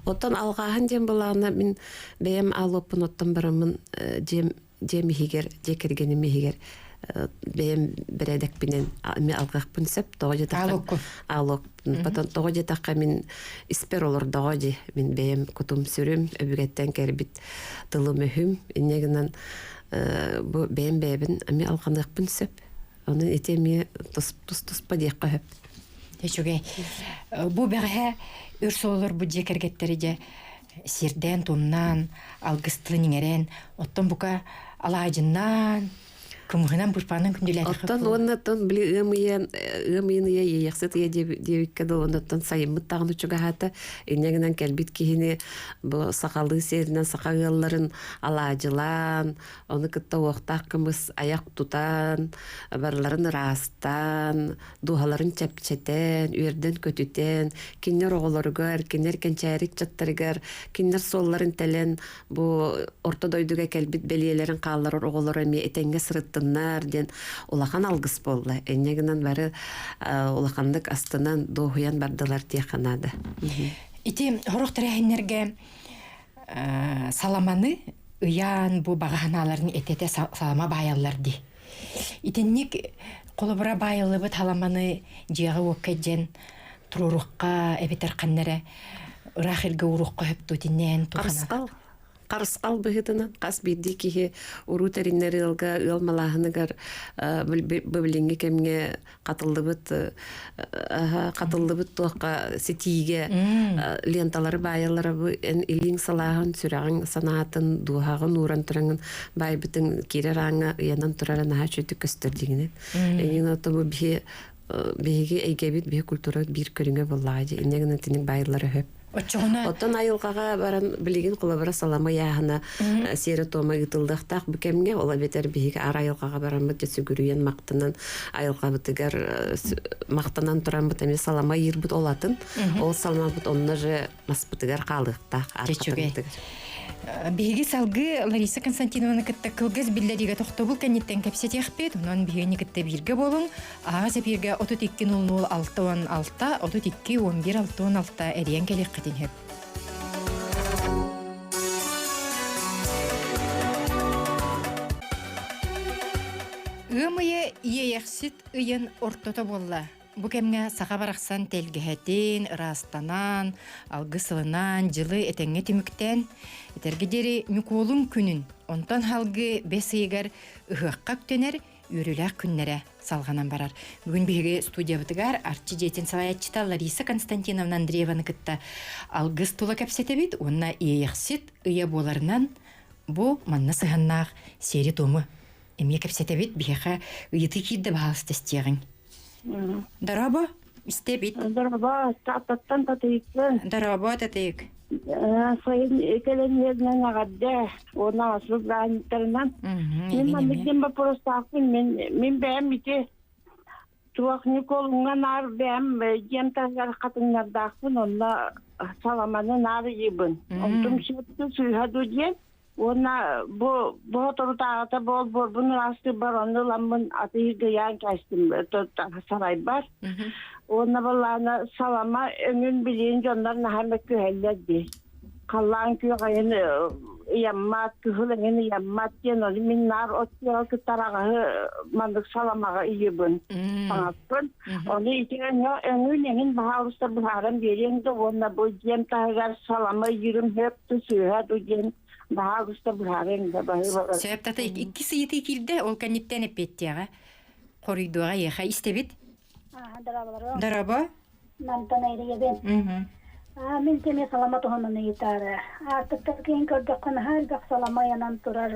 Оттон алҕааһын диэн былаана мин бэйэм аалоппун оттон бараммын дьиэм дьиэм иһигэр дьиэ кэргэним иһигэр. Бэйэм бэрээдэкпинэн эмиэ алҕыахпын сөп. Тоҕо диэтэххэ аалокпун. Потом тоҕо диэтэххэ мин испэр олордоҕо дии. Мин бэйэм кутум-сүрүм, өбүгэттэн кэлбит тылым-өһүм. Инньэ гынан бу бэйэм бэйэбин эмиэ алҕаныахпын сөп. Ону ити эмиэ тус-туспа диэххэ сөп. Үчүгэй. Бу бэҕэһээ өр суоллар бу дьиэ кэргэттэри дьэ сирдээн-тумнаан, алгыстылын иҥэрэн, оттон бука алаадьыннаан, кымыһынан бырпаанан күндүлээтэххэ Оттон уонна оттон били ыам ыйан ыам ыйын ыйа иэйэхсит ыйа диэбиккэ дылы оннуттан сайыммыт даҕаны чугаһаата. Инньэ гынан кэлбит киһини бу сахалыы сиэринэн саха ыалларын алаадьылаан, ону кытта уохтаах кымыс айах тутан, барыларын ыраастаан, дууһаларын чэпчэтэн, үөрдэн-көтүтэн, кинилэр оҕолоругар, кинилэр кэнчээри ыччаттарыгар, кинилэр суолларын тэлэн, бу орто дойдуга кэлбит бэлиэлэрин хаалларар оҕолоро эмиэ этэҥҥэ сырыттыннар диэн улахан алгыс буолла. Инньэ гынан бары улаханнык астынан, дуоһуйан бардылар диэххэ наада. Ити сорох тэрээһиннэргэ саламаны ыйаан бу баҕа санааларын этэтэ салама баайаллар дии. Итинник холобура баайыллыбыт халаманы дьиэҕэ-уокка дьэн туруоруохха эбэтэр ханна эрэ ыраах илгэ ууруохха сөп дуо итиннээн Харысхал харысхал быһыытынан хас биирдии киһи уруу тэринэр ыалга ыал малааһыныгар бу билиҥҥи кэмҥэ хатыллыбыт хатыллыбыт туохха ситиигэ ленталары баайаллара бу эн илииҥ салааһын сүрэҕиҥ санаатын дууһаҕын ууран тураҥын баайбытыҥ киирэр ааҥҥа ыйанан турара наһаа үчүгдүк көстөр дьиҥинэн эйигин ото бу биһи биһиги эйгэбит биһи культура биир көрүҥэ буоллаҕа дии инньэ гынан тиник баайыллара өһөп Оччоҕуна Оттон айылҕаҕа баран билигин холобура салама ыйааһына сиэрэ-туома ыытыллыахтаах бу кэмҥэ ол эбэтэр биһиги аар айылҕаҕа бараммыт дьэ сүгүрүйэн махтанан айылҕабытыгар махтанан тураммыт эмиэ салама ыйыырбыт ол атын ол саламабыт онно же маспытыгар хаалыахтаах Үчүгэй. Биһиги салгыы Лариса Константиновна кытта кылгас биллэриигэ тохтобул кэнниттэн кэпсэтиэхпит. Онон биһигини кытта бииргэ буолуҥ. Аһаҕас эпииргэ 32 00 66 32 11 66 эрийэн кэлиэххитин сөп. Ыам ыйа Иэйэхсит ыйын ортото буолла. Бу кэмҥэ саха барахсан тэлгэһэтин, ыраастанан, алгыс ылынан, дьылы этэҥҥэ түмүктээн, этэргэ диэри Ньукуолун күнүн, онтон халгы бэс ыйыгар ыһыахха үктэнэр үөрүүлээх күннэрэ салҕанан барар. Бүгүн биһиги студиябытыгар Арчы дьиэтин салайааччыта Лариса Константиновна Андрееваны кытта алгыс тула кэпсэтэбит уонна Иэйэхсит ыйа буоларынан бу манна сыһыаннаах сиэри-туому эмиэ кэпсэтэбит. Биһиэхэ ыйытыы киирдэ баһаалыста истиэҕиҥ. Дорообо, истэбит. Дорообо, Тааттаттан Татыйыкпын. Дорообо, Татыйык. Сайын кэлэн иһэринэн эҕэрдэ уонна аҕасбыт бырааһынньыктарынан. Мин маннык диэн боппуруостаахпын. Мин мин бэйэм ити туох Ньукуолуҥҥа наар бэйэм дьиэм таһыгар хатыҥнардаахпын, онно саламаны наар ыйыыбын. Онтум сөптө сыыһа дуу диэн Уонна бу бу соторутааҕыта буол-буорбун ыраастыырбар онно ыламмын атыыһыгыйаан кээстим сарайбар. Уонна былаана салама өҥүн билиин дьоннор наһаа мөккүһэллэр дии. Халлаан күөх айын ыйаммат, кыһыл эҥин ыйаммат диэн ону мин наар от күөҕэ кытта араҕаһы маннык саламаҕа ыйыбын таҥаспын. Ону ити өҥүн эҥин баһаалыста быһааран биэриэҥ да уонна бу дьиэм таһыгар салама ыйыырым сөп сыыһа ду диэн баһаалыста быһаарыаҥ да баһыыбалар. Сөп тата икки ыйытыы киирдэ, ол кэнниттэн эппиэттиэҕэ. Хоруйдуоҕа эйиэхэ истэбит. Дорооболору. Дорообо. Мантан эрийэбин. Мин кэми салама туһунан ыйытаары. Аартыктар киһин көрдөххө наһаа элбэх салама ыйанан турар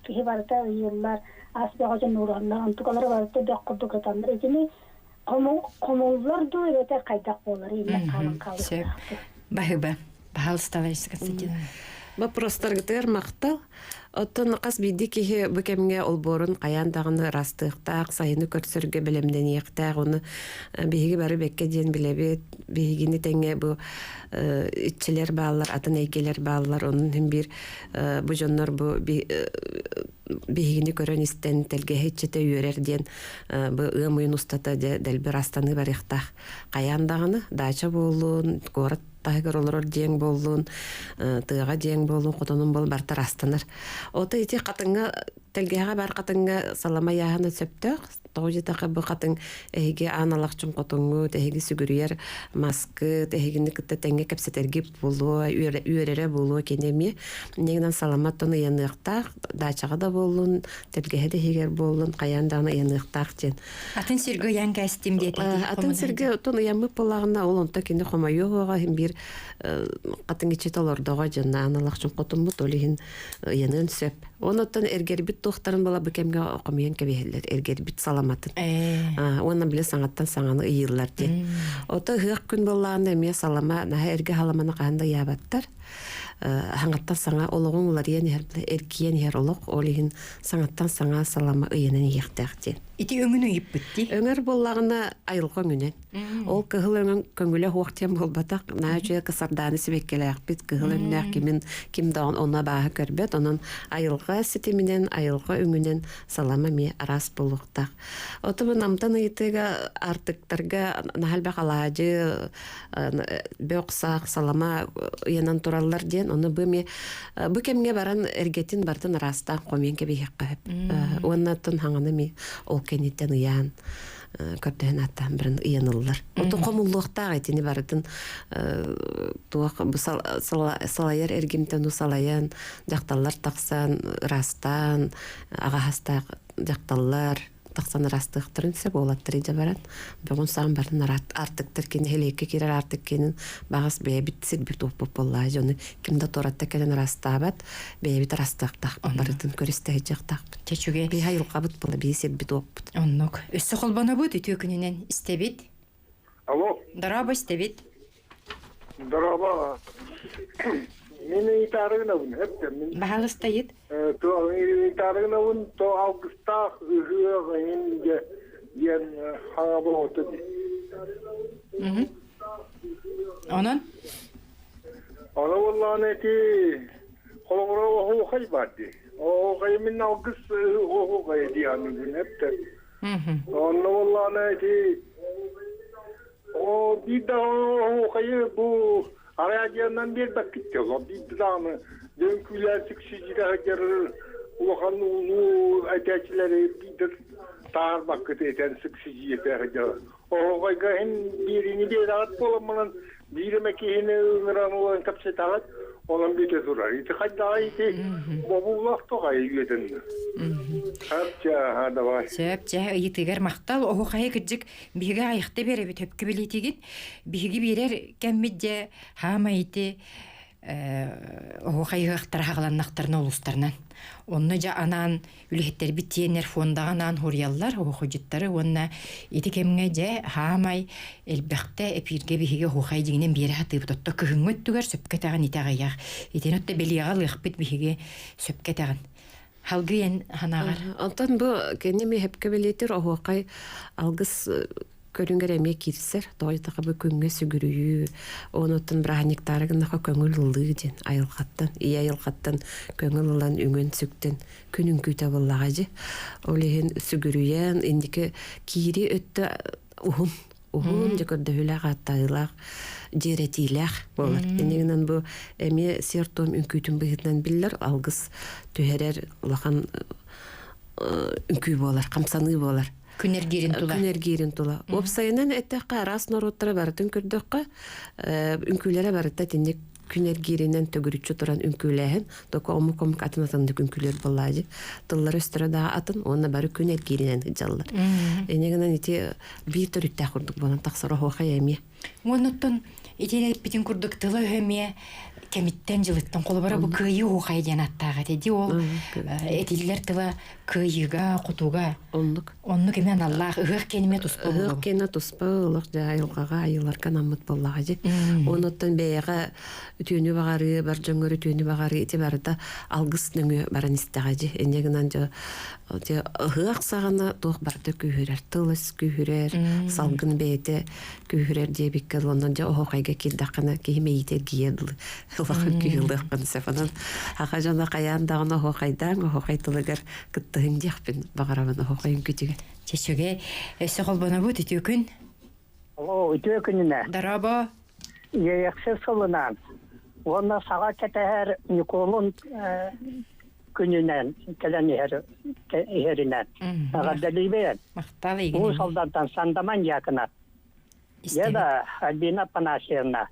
киһи барыта ыйыыллар, ас бөҕө дьон уураллар, онтукалара барыта бөх курдук ытаннар. Итини хомуллар дуу эбэтэр хайдах буолар иннэ хаалан хаалыахтаахпыт. Баһыба. Пожалуйста, Лариса Константиновна. Вопростаргытыгар махтал. Оттон хас биирдии киһи бу кэмҥэ олбуорун хайаан даҕаны ырастыахтаах, сайыны көрсөргө бэлэмнэниэхтээх. Ону биһиги бары бэккэ диэн билэбит. Биһигини тэҥҥэ бу иччилэр бааллар, атын эйгэлэр бааллар. Онон иһин биир бу дьоннор бу биһигини көрөн-истэн тэлгэһэ иччитэ үөрэр диэн бу ыам ыйын устата дьэ дэлби ырастаныы барыахтаах. Хайаан даҕаны даача буоллун, куорат таһыгар олорор дьиэҥ буоллун, тыаҕа дьиэҥ буоллун, хотонун буол барыта ырастанар. Ото ити хатыҥҥа Тэлгэһэҕэ баар хатыҥҥа салама ыйааһына сөптөөх. Тоҕо диэтэххэ бу хатыҥ эһиги аан алахчын хотуҥҥут, эһиги сүгүрүйэр маскыт, эһигини кытта тэҥҥэ кэпсэтэргит буолуо, үөрэрэ буолуо кини эмиэ. Инньэ гынан салама оттон ыйаныахтаах, даачаҕа да буоллун, тэлгэһэ да иһигэр буоллун, хайаан даҕаны ыйаныахтаах диэн. Атын сиргэ ыйан кээстим диэтэ. Атын сиргэ оттон ыйаммыт буоллаҕына, ол онто кини хомойуо суоҕа, иһин биир хатыҥ иччитэ олордоҕо дьонно аан алахчын хотуммут, ол иһин ыйаныан сөп. Онуттан эргэрбит туохтарын була бу кэмҥэ хомуйан кэбиһэллэр, эргэрбит саламатын. Уонна били саҥаттан саҥаны ыйыыллар диэн. Ото ыһыах күн буоллаҕына эмиэ салама, наһаа эргэ саламаны хаһан да ыйаабаттар. Хаҥаттан саҥа олоҕуҥ уларыйан иһэр, эргийэн иһэр олох, ол иһин саҥаттан саҥа салама ыйанан иһиэхтээх диэн. Ити өҥүн ыйыппыт дии. Өҥөр буоллаҕына айылҕа өҥүнэн. Ол кыһыл өҥүн көҥүлэ суох диэн буолбатах. Наһаа үчүгэй кысардааны сибэккилээхпит, кыһыл өҥнөөх кимин ким да онно абааһы көрбөт. Онон айылҕа ситиминэн, айылҕа өҥүнэн салама эмиэ араас буолуохтаах. Оту бу намтан ыйытыыга артыктарга наһаа элбэх алаадьы, бөх-сах, салама ыйанан тураллар диэн. Ону бу эмиэ бу кэмҥэ баран эргэтин барытын араастаан хомуйан кэбиһиэххэ сөп. Уонна оттон хаҥаны эмиэ ол кэнниттэн ыйаан көрдөһөн ааттаан баран ыйаныллар. Ото хомуллуохтаах итини барытын туох салайар эргимтэн салайан дьахталлар тахсан ыраастаан аҕаһастаах дьахталлар тахсан ыраастыахтарын сөп уолаттар идэ баран бөҕүн саҕан барытын артыктар кини нэһилиэккэ киирэр артык кинин баҕас бэйэбит сирбит уоппут буоллаа дьону ким да туоратта кэлэн ыраастаабат бэйэбит ыраастыахтаахпыт барытын көрүстэ сылдьыахтаахпыт Чэчүгэ. Биһи айылҕабыт була, биһи сирбит уоппут. Оннук. Өссө холбонобут үтүө күнүнэн истэбит. Алло. Дорообо истэбит. Дорообо. Мин ыйытаарыгынабын, эптэ мин. Баһалыстайыт. Ыйытаарыгынабын то алгыстаах ыһыах эҥин диэн хаҥа болоото дии. Онон? Ону буоллаҕына ити холобура оһуохай баар дии. Оһуохайы мин алгыс оһуохайа дии саныыбын эптэ. Онно буоллаҕына ити оо биир даҕаны оһуохайы бу араадьыйанан биэрбэккит дии олор биир даҕаны дьон күүлээн сүксүдьүрэ сылдьар улахан улуу этээччилэри биирдэ таһаарбаккыт этэн сүксүдьүйэтэ сылдьар. Оһоҕойго иһин биэриини биэрэҕит буолан биир эмэ киһини ыҥыран ылан кэпсэтэҕит, онон бүтэ турар. Ити хайдаҕа ити бобуулаах тоҕай үөтэннэ. Сөп чэ, давай. Сөп чэ, ыйытыгар махтал. Оһухайы кырдьык биһиги айахта биэрэбит хөпкө билиитигин. Биһиги биэрэр кэммит дьэ хаама ити оһуохайыһыахтара хаҕаланнахтарына улуустарынан. Онно дьэ анаан үлэһиттэрбит тиэннэр фондаҕа анаан хоруйаллар оһуохайдьыттары уонна ити кэмҥэ дьэ хаамай элбэхтэ эпииргэ биһиги оһуохай дьиҥинэн биэрэ сатыыбыт отто кыһыҥҥы өттүгэр сөпкө этэҕин итэҕэйэх итини отто бэлиэҕэ ылыахпыт биһиги сөпкө этэҕин халгый эн ханаҕар Онтон бу кини миэхэпкэ бэлиэтир оһуохай алгыс көрүҥэр эмиэ киирсэр. Тоҕо диэтэххэ бу күҥҥэ сүгүрүйүү, онуттан бырааһынньыктаары гыннаха көҥүл ылыы диэн айылҕаттан, ийэ айылҕаттан көҥүл ылан үҥэн-сүктэн күн үҥкүүтэ буоллаҕа дьи. Ол иһин сүгүрүйэн инники киирии өттө уһун уһун дьэ көрдөһүүлээх ааттаһыылаах дьиэрэтиилээх буолар. Иннигинэн бу эмиэ сиэр-туом үҥкүүтүн быһыытынан биллэр алгыс түһэрэр улахан үҥкүү буолар, хамсаныы буолар. Күн эргиирин тула. Күн эргиирин тула. Уопсайынан эттэххэ, араас норуоттара барытын көрдөххө, үҥкүүлэрэ барыта итинник күн эргииринэн төгүрүччү туран үҥкүүлээһин, токо омук-омук атын атыннык үҥкүүлэр буоллаадьы. Тыллара өстөрө да атын, уонна бары күн эргииринэн сылдьаллар. Инньэ гынан ити биир төрүттээх курдук буолан тахсар оһуохай эмиэ. Уонуттан ити эппитин курдук тыла өһө эмиэ кэмиттэн дьылыттан холобура бу кыайыы оһуохайа диэн аттаах этэ ди ол этиллэр тыла кыайыыга хотуга оннук оннук эмиэ аналлаах ыһыах киэнимэ туспа ыһыах киэнэ туспа олох дьэ айылҕаҕа айыларга анаммыт буоллаҕа дьи онуттан бэйэҕэ үтүөнү баҕарыы бар дьоҥҥор үтүөнү баҕарыы ити барыта алгыс нөҥүө баран истэҕэ дьи инньэ гынан дьэ ыһыах саҕана туох барыта күүһүрэр тыл өс күүһүрэр салгын бэйэтэ күүһүрэр диэбиккэ онон дьэ оһоохайга киирдэххинэ киһи мэйиитэ эргийэ дылы улахан күүһүлүөххүн сөп онон аха дьоно хайаан даҕаны оһоохайдааҥ оһоохай тылыгар кыттыһыҥ диэхпин баҕарабын оһоохай үҥкүүтүгэр Чэчүгэ өссө холбонобут үтүө күн. Алло, үтүө күнүнэ. Дорообо. Иэйэхсит сылынан уонна саҕа кэтэһэр Ньукуолун. күнүнэн кэлэн иһэр иһэринэн эҕэрдэлиибин. Махтал Уус Алдантан Сандаман Якынов. Я Альбина Афанасьевна.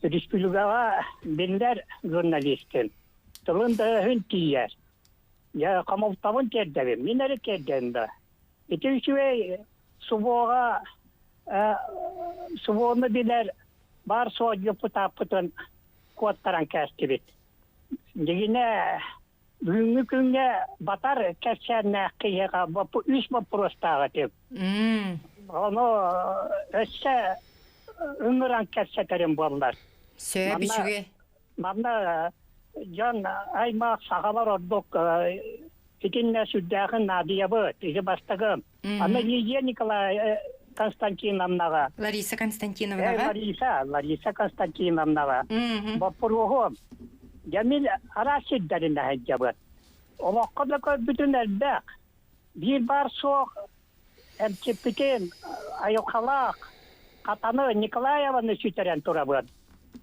Республикаҕа биллэр журналистын. Тылын да өһүн тиийэр. Я хомолтобун тиэрдэбин. Мин эрэ тиэрдэбин да. Ити үчүгэй субуоҕа субуону билэр баар суох депутаппытын куоттаран кээстибит. Дьигинэ бүгүҥҥү күҥҥэ батар кэпсээннээх киһиэхэ үс боппуруостаах этим. Ону өссө ыҥыран кэпсэтэрим буоллар. Сөп үчүгэй. Манна дьон аймах сахалар ордук итиннэ сүрдээхин наадыйабыт. Ити бастакы. Аны Лидия Николай Константиновнаҕа. Лариса Константиновнаҕа. Лариса, Лариса Константиновнаҕа. Боппуруоһу Дьэ араас сирдэринэ сылдьабыт. Олоххо да көрбүтүн элбэх. Биир баар суох эмчиппитин айылҕалаах Хатаны Николаеваны сүтэрэн турабыт.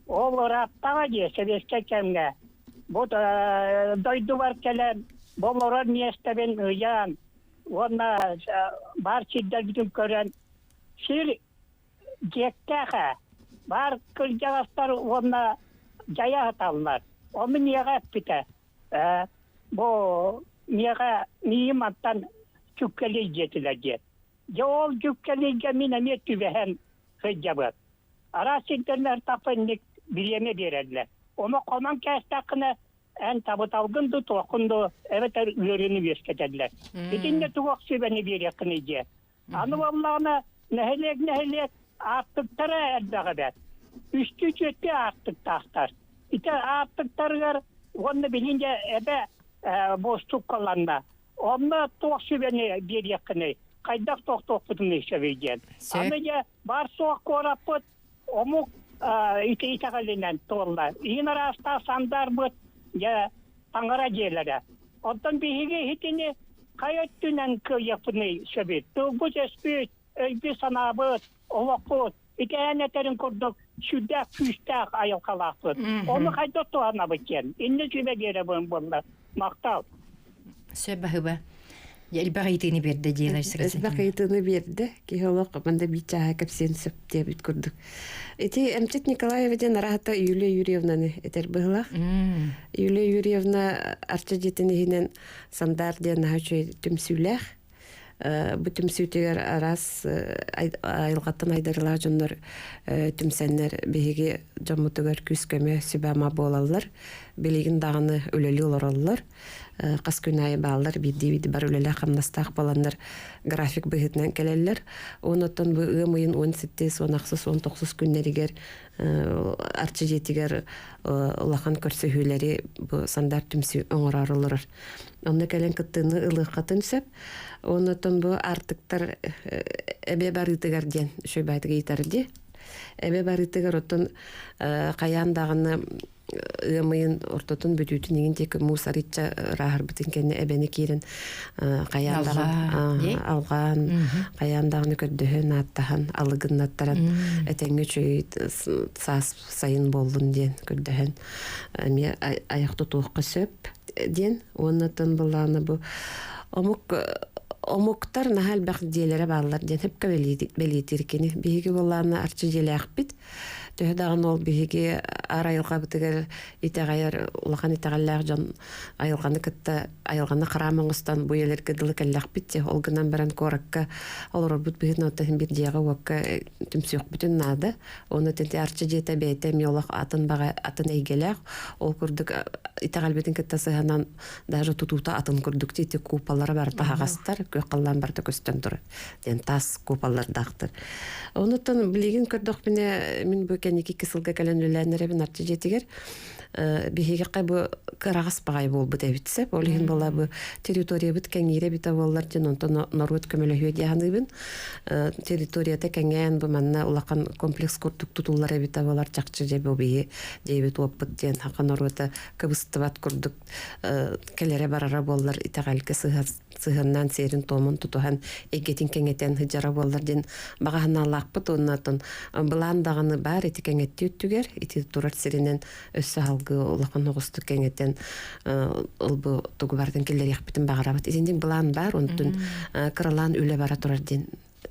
Ол ырааттаҕа дии сэбиэскэй кэмҥэ. Бу дойдубар кэлэн бу олорор миэстэбин ыйаан уонна баар сирдэрбитин көрөн сир дьиэктээх ээ баар кырдьаҕастар уонна дьайа сыталлар. Ону миэхэ эппитэ ээ бу миэхэ миигин мантан дьүккэлий диэтилэр диэн. Дьэ ол дьүккэлийгэ мин эмиэ түбэһэн сылдьабын. Араас сирдэринэн таппынник бириэмэ биэрэллэр. Ону хонон кээстэххинэ эн табыталгын дуу, туоххун дуу эбэтэр ыарыыны үөскэтэллэр. Итиннэ туох сүбэни биэриэххиний диэ. Аны буоллаҕына нэһилиэк-нэһилиэк аартыктара элбэх эбээт. Үстүү-түөртүү аартыктаахтар. Ити аартыктарыгар уонна билин дьэ эбэ буостуккаланна. Онно туох сүбэни биэриэххиний? Хайдах тохтуохпутунуй сөбүй диэн. Аны дьэ бар суох куораппыт омук ити итэҕэлинэн туолла. Иин араастаах сандаарбыт дьэ таҥара дьиэлэрэ. Оттон биһиги итини хайа өттүнэн кыайыахпытый сөбүй? Тылбыт-өспүт, өйбүт-санаабыт, олохпут итээн этэрин курдук сүрдээх күүстээх айылҕалаахпыт. Ону хайдах туһанабыт диэн. Иннэ сүбэ биэрэбин буолла. Махтал. Сөп баһыба. Элбэх ыйытыыны биэрдэ диэн Элбэх ыйытыыны биэрдэ. Киһи олох манда биир чааһа кэпсиэн сөп диэбит курдук. Ити Эмчит Николаева диэн араһата Юлия Юрьевнаны этэр быһылаах. Юлия Юрьевна Арчы дьиэтин иһинэн Сандар диэн наһаа үчүгэй түмсүүлээх. Бу түмсүүтүгэр араас айылҕаттан айдарылаах дьоннор түмсэннэр биһиги дьоммутугар күүс-көмө сүбэ-ама буолаллар. Билигин даҕаны үлэлии олороллор. Хас күн аайы бааллар, биирдии бар үлэлээх-хамнастаах буоланнар график быһыытынан кэлэллэр. Онон бу ыам ыйын 17, 18, 19 күннэригэр Арчы дьиэтигэр улахан көрсүһүүлэри бу Сандар түмсүү оҥороору олорор. Онно кэлэн кыттыыны ылыаххытын сөп. Оннотон бу артыктар эбэ барыытыгар диэн үчүгэй ыйытар дии. Эбэ барыытыгар оттон хайаан даҕаны ыам ыйын ортотун бүтүүтүн иҥин диэки муус арыычча ырааһырбытын кэннэ эбэни киирэн хайаан даҕаны алҕаан хайаан даҕаны көрдөһөн ааттаһан алыгыннаттаран этэҥҥэ үчүгэй саас сайын буоллун диэн көрдөһөн эмиэ айах тутуохха сөп диэн уонна тон былаана бу омук омуктар наһаа элбэх дьиэлэрэ бааллар диэн сөпкө бэлиэтиир кини биһиги былаана арчы дьиэлээхпит Төһө даҕаны ол биһиги аар айылҕабытыгар итэҕэйэр улахан итэҕэллээх дьон айылҕаны кытта айылҕаны хараам оҥостон бу үйэлэргэ дылы кэллэхпит дии. Ол гынан баран куоракка олорорбут быһыытынан оттон биир дьиэҕэ-уокка түмсүөхпүтүн наада. Уонна ити Арчы дьиэтэ бэйэтэ эмиэ олох атын баҕа атын эйгэлээх. Ол курдук итэҕэлбитин кытта сыһанан даже тутуута атын курдук ити куполлара барыта аһаҕастар, күөх халлаан барыта көстөн турар. диэн таас куполлардаахтар. Онуттан билигин көрдөхпүнэ мин бу кэнники икки сылга кэлэн үлэлээн эрэбин Арчы дьиэтигэр биһиэхэ бу кыраҕас баҕайы буолбут эбит сөп. Ол иһин буола бу территориябыт кэҥиирэ эбитэ буоллар диэн онтон норуот көмөлөһүө дии саныыбын. Территорията кэҥээн бу манна улахан комплекс курдук тутуллар эбитэ буолар чахчы дьэ бу биһи дьиэбит уоппут диэн хаха норуота кыбыстыбат курдук кэлэрэ барара буоллар итэҕэлгэ сыһар сыһыаннаан сиэрин-туомун тутуһан эйгэтин кэҥэтэн сылдьара буоллар диэн баҕа санаалаахпыт уонна оттон былаан даҕаны баар. ити кэҥэттии өттүгэр ити турар сиринэн өссө салгыы улахан оҕустук кэҥэтэн ылбы тугу барытын киллэриэхпитин баҕарабыт. Итинник былаан баар, онтун кыралаан үлэ бара турар диэн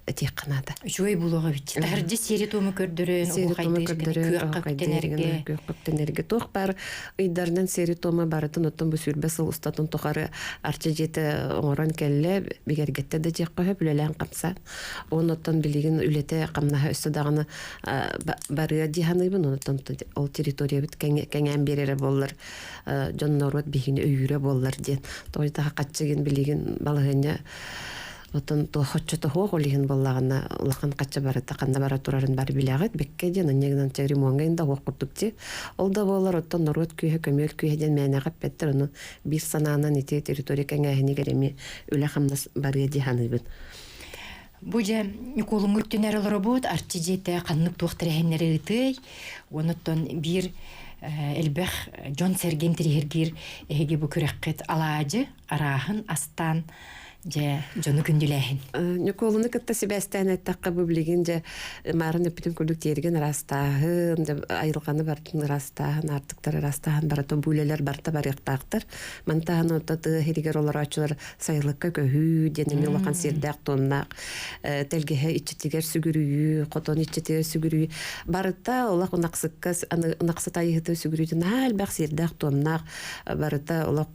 этиэххэ наада. Үчүгэй буолуоҕа эбит. Таһырдьа сиэри-туому көрдөрөн, Сиэри-туому көрдөрөн, күөххэ күөххэ үктэнэргэ туох баар ыйдарынан сиэри-туома барытын оттон бу сүүрбэ сыл устатын тухары Арчы дьиэтэ оҥорон кэллэ, бигэргэттэ да диэххэ сөп, үлэлээн хамсаан. Оннуттан билигин үлэтэ хамнаһа өссө даҕаны барыа дии саныыбын. Онуттан ол территориябыт кэҥээн биэрэрэ буоллар, дьон норуот биһигини өйүүрэ буоллар диэн. Тоҕо таха хаччыгын билигин балаһыанньа Оттон туох оччото суох ол иһин буоллаҕына улахан хачча барыта ханна бара турарын бары билэҕит бэккэ диэн анньа гынан чэ ремоҥҥа инда суох курдук дии. Ол да буоллар оттон норуот күүһэ көмүөл күүһэ диэн мээнэҕэ эппэттэр ону биир санаанан ити территория кэҥээһинигэр эмиэ үлэ-хамнас барыа дии саныыбын. Бу дьэ Ньукуолуҥҥа үктэнэр олоробут, Арчы дьиэтэ ханнык туох тэрээһиннэри ыытыай? Онуттан биир элбэх дьон-сэргэ интириэһиргиир эһиги бу күрэххит алаадьы арааһын астаан дьэ дьону күндүлээһин. Ньукуолуну кытта сибээстээн эттэххэ бу билигин дьэ маарын эппитин курдук тиэргэн ыраастааһын, дьэ айылҕаны барытын ыраастааһын, аартыктары ыраастааһын барыта бу үлэлэр барыта барыахтаахтар. Мантаһан онто тыа иһигэр олорооччулар сайылыкка көһүү диэн эмиэ улахан сиэрдээх туомнаах тэлгэһэ иччитигэр сүгүрүйүү, хотон иччитигэр сүгүрүйүү барыта олох ынахсыкка ынахсыт айыһыты сүгүрүйүү наһаа элбэх сиэрдээх туомнаах барыта олох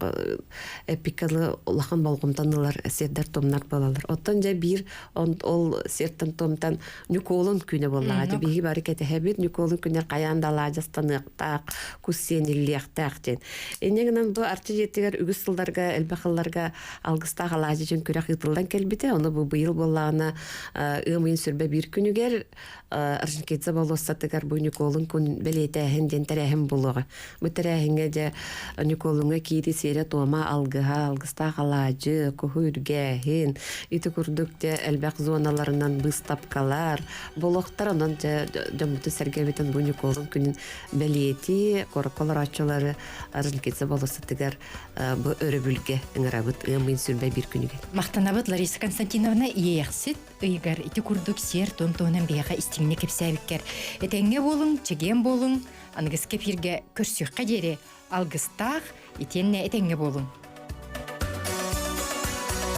эпикалы улахан болҕомтону ылар сиэрдэр-туомнар буолаллар. Оттон дьэ биир ол сиэртэн-туомтан Ньукуолун күнэ буоллаҕа. Дьэ биһиги бары кэтэһэбит. Ньукуолун күнэр хайаан да алаадьастаныахтаах, кус сиэниллиэхтээх диэн. Инньэ гынан бу Арчы дьиэтигэр үгүс сылларга, элбэх сылларга алгыстаах алаадьы дьон күрэх ыытыллан кэлбитэ. Ону бу быйыл буоллаҕына ыам ыйын сүрбэ биир күнүгэр Орджоникидзе болуоссатыгар бу Ньукуолун күн бэлиэтээһин диэн тэрээһин буолуоҕа. Бу тэрээһиҥҥэ дьэ Ньукуолуҥҥа киири сиэрэ-туома алгыһа, алгыстаах алаадьы, куһу үргээһин, ити курдук дьэ элбэх зоналарынан быыстапкалар буолуохтар. Онон дьэ дьоммутун сэргэбитин бу Ньукуолун күнүн бэлиэтии куоракка олорооччулары Орджоникидзе болуоссатыгар бу өрөбүлгэ ыҥырабыт ыам ыйын сүрбэ биир күнүгэр. Махтанабыт Лариса Константиновна Иэйэхсит ыйыгар ити курдук сиэр-туом туһунан биһиэхэ истиҥник кэпсээбиккэр этэҥҥэ буолуҥ, чэгиэн буолуҥ, аныгыскы эфиргэ көрсүөххэ диэри алгыстаах итиэннэ этэҥҥэ буолуҥ.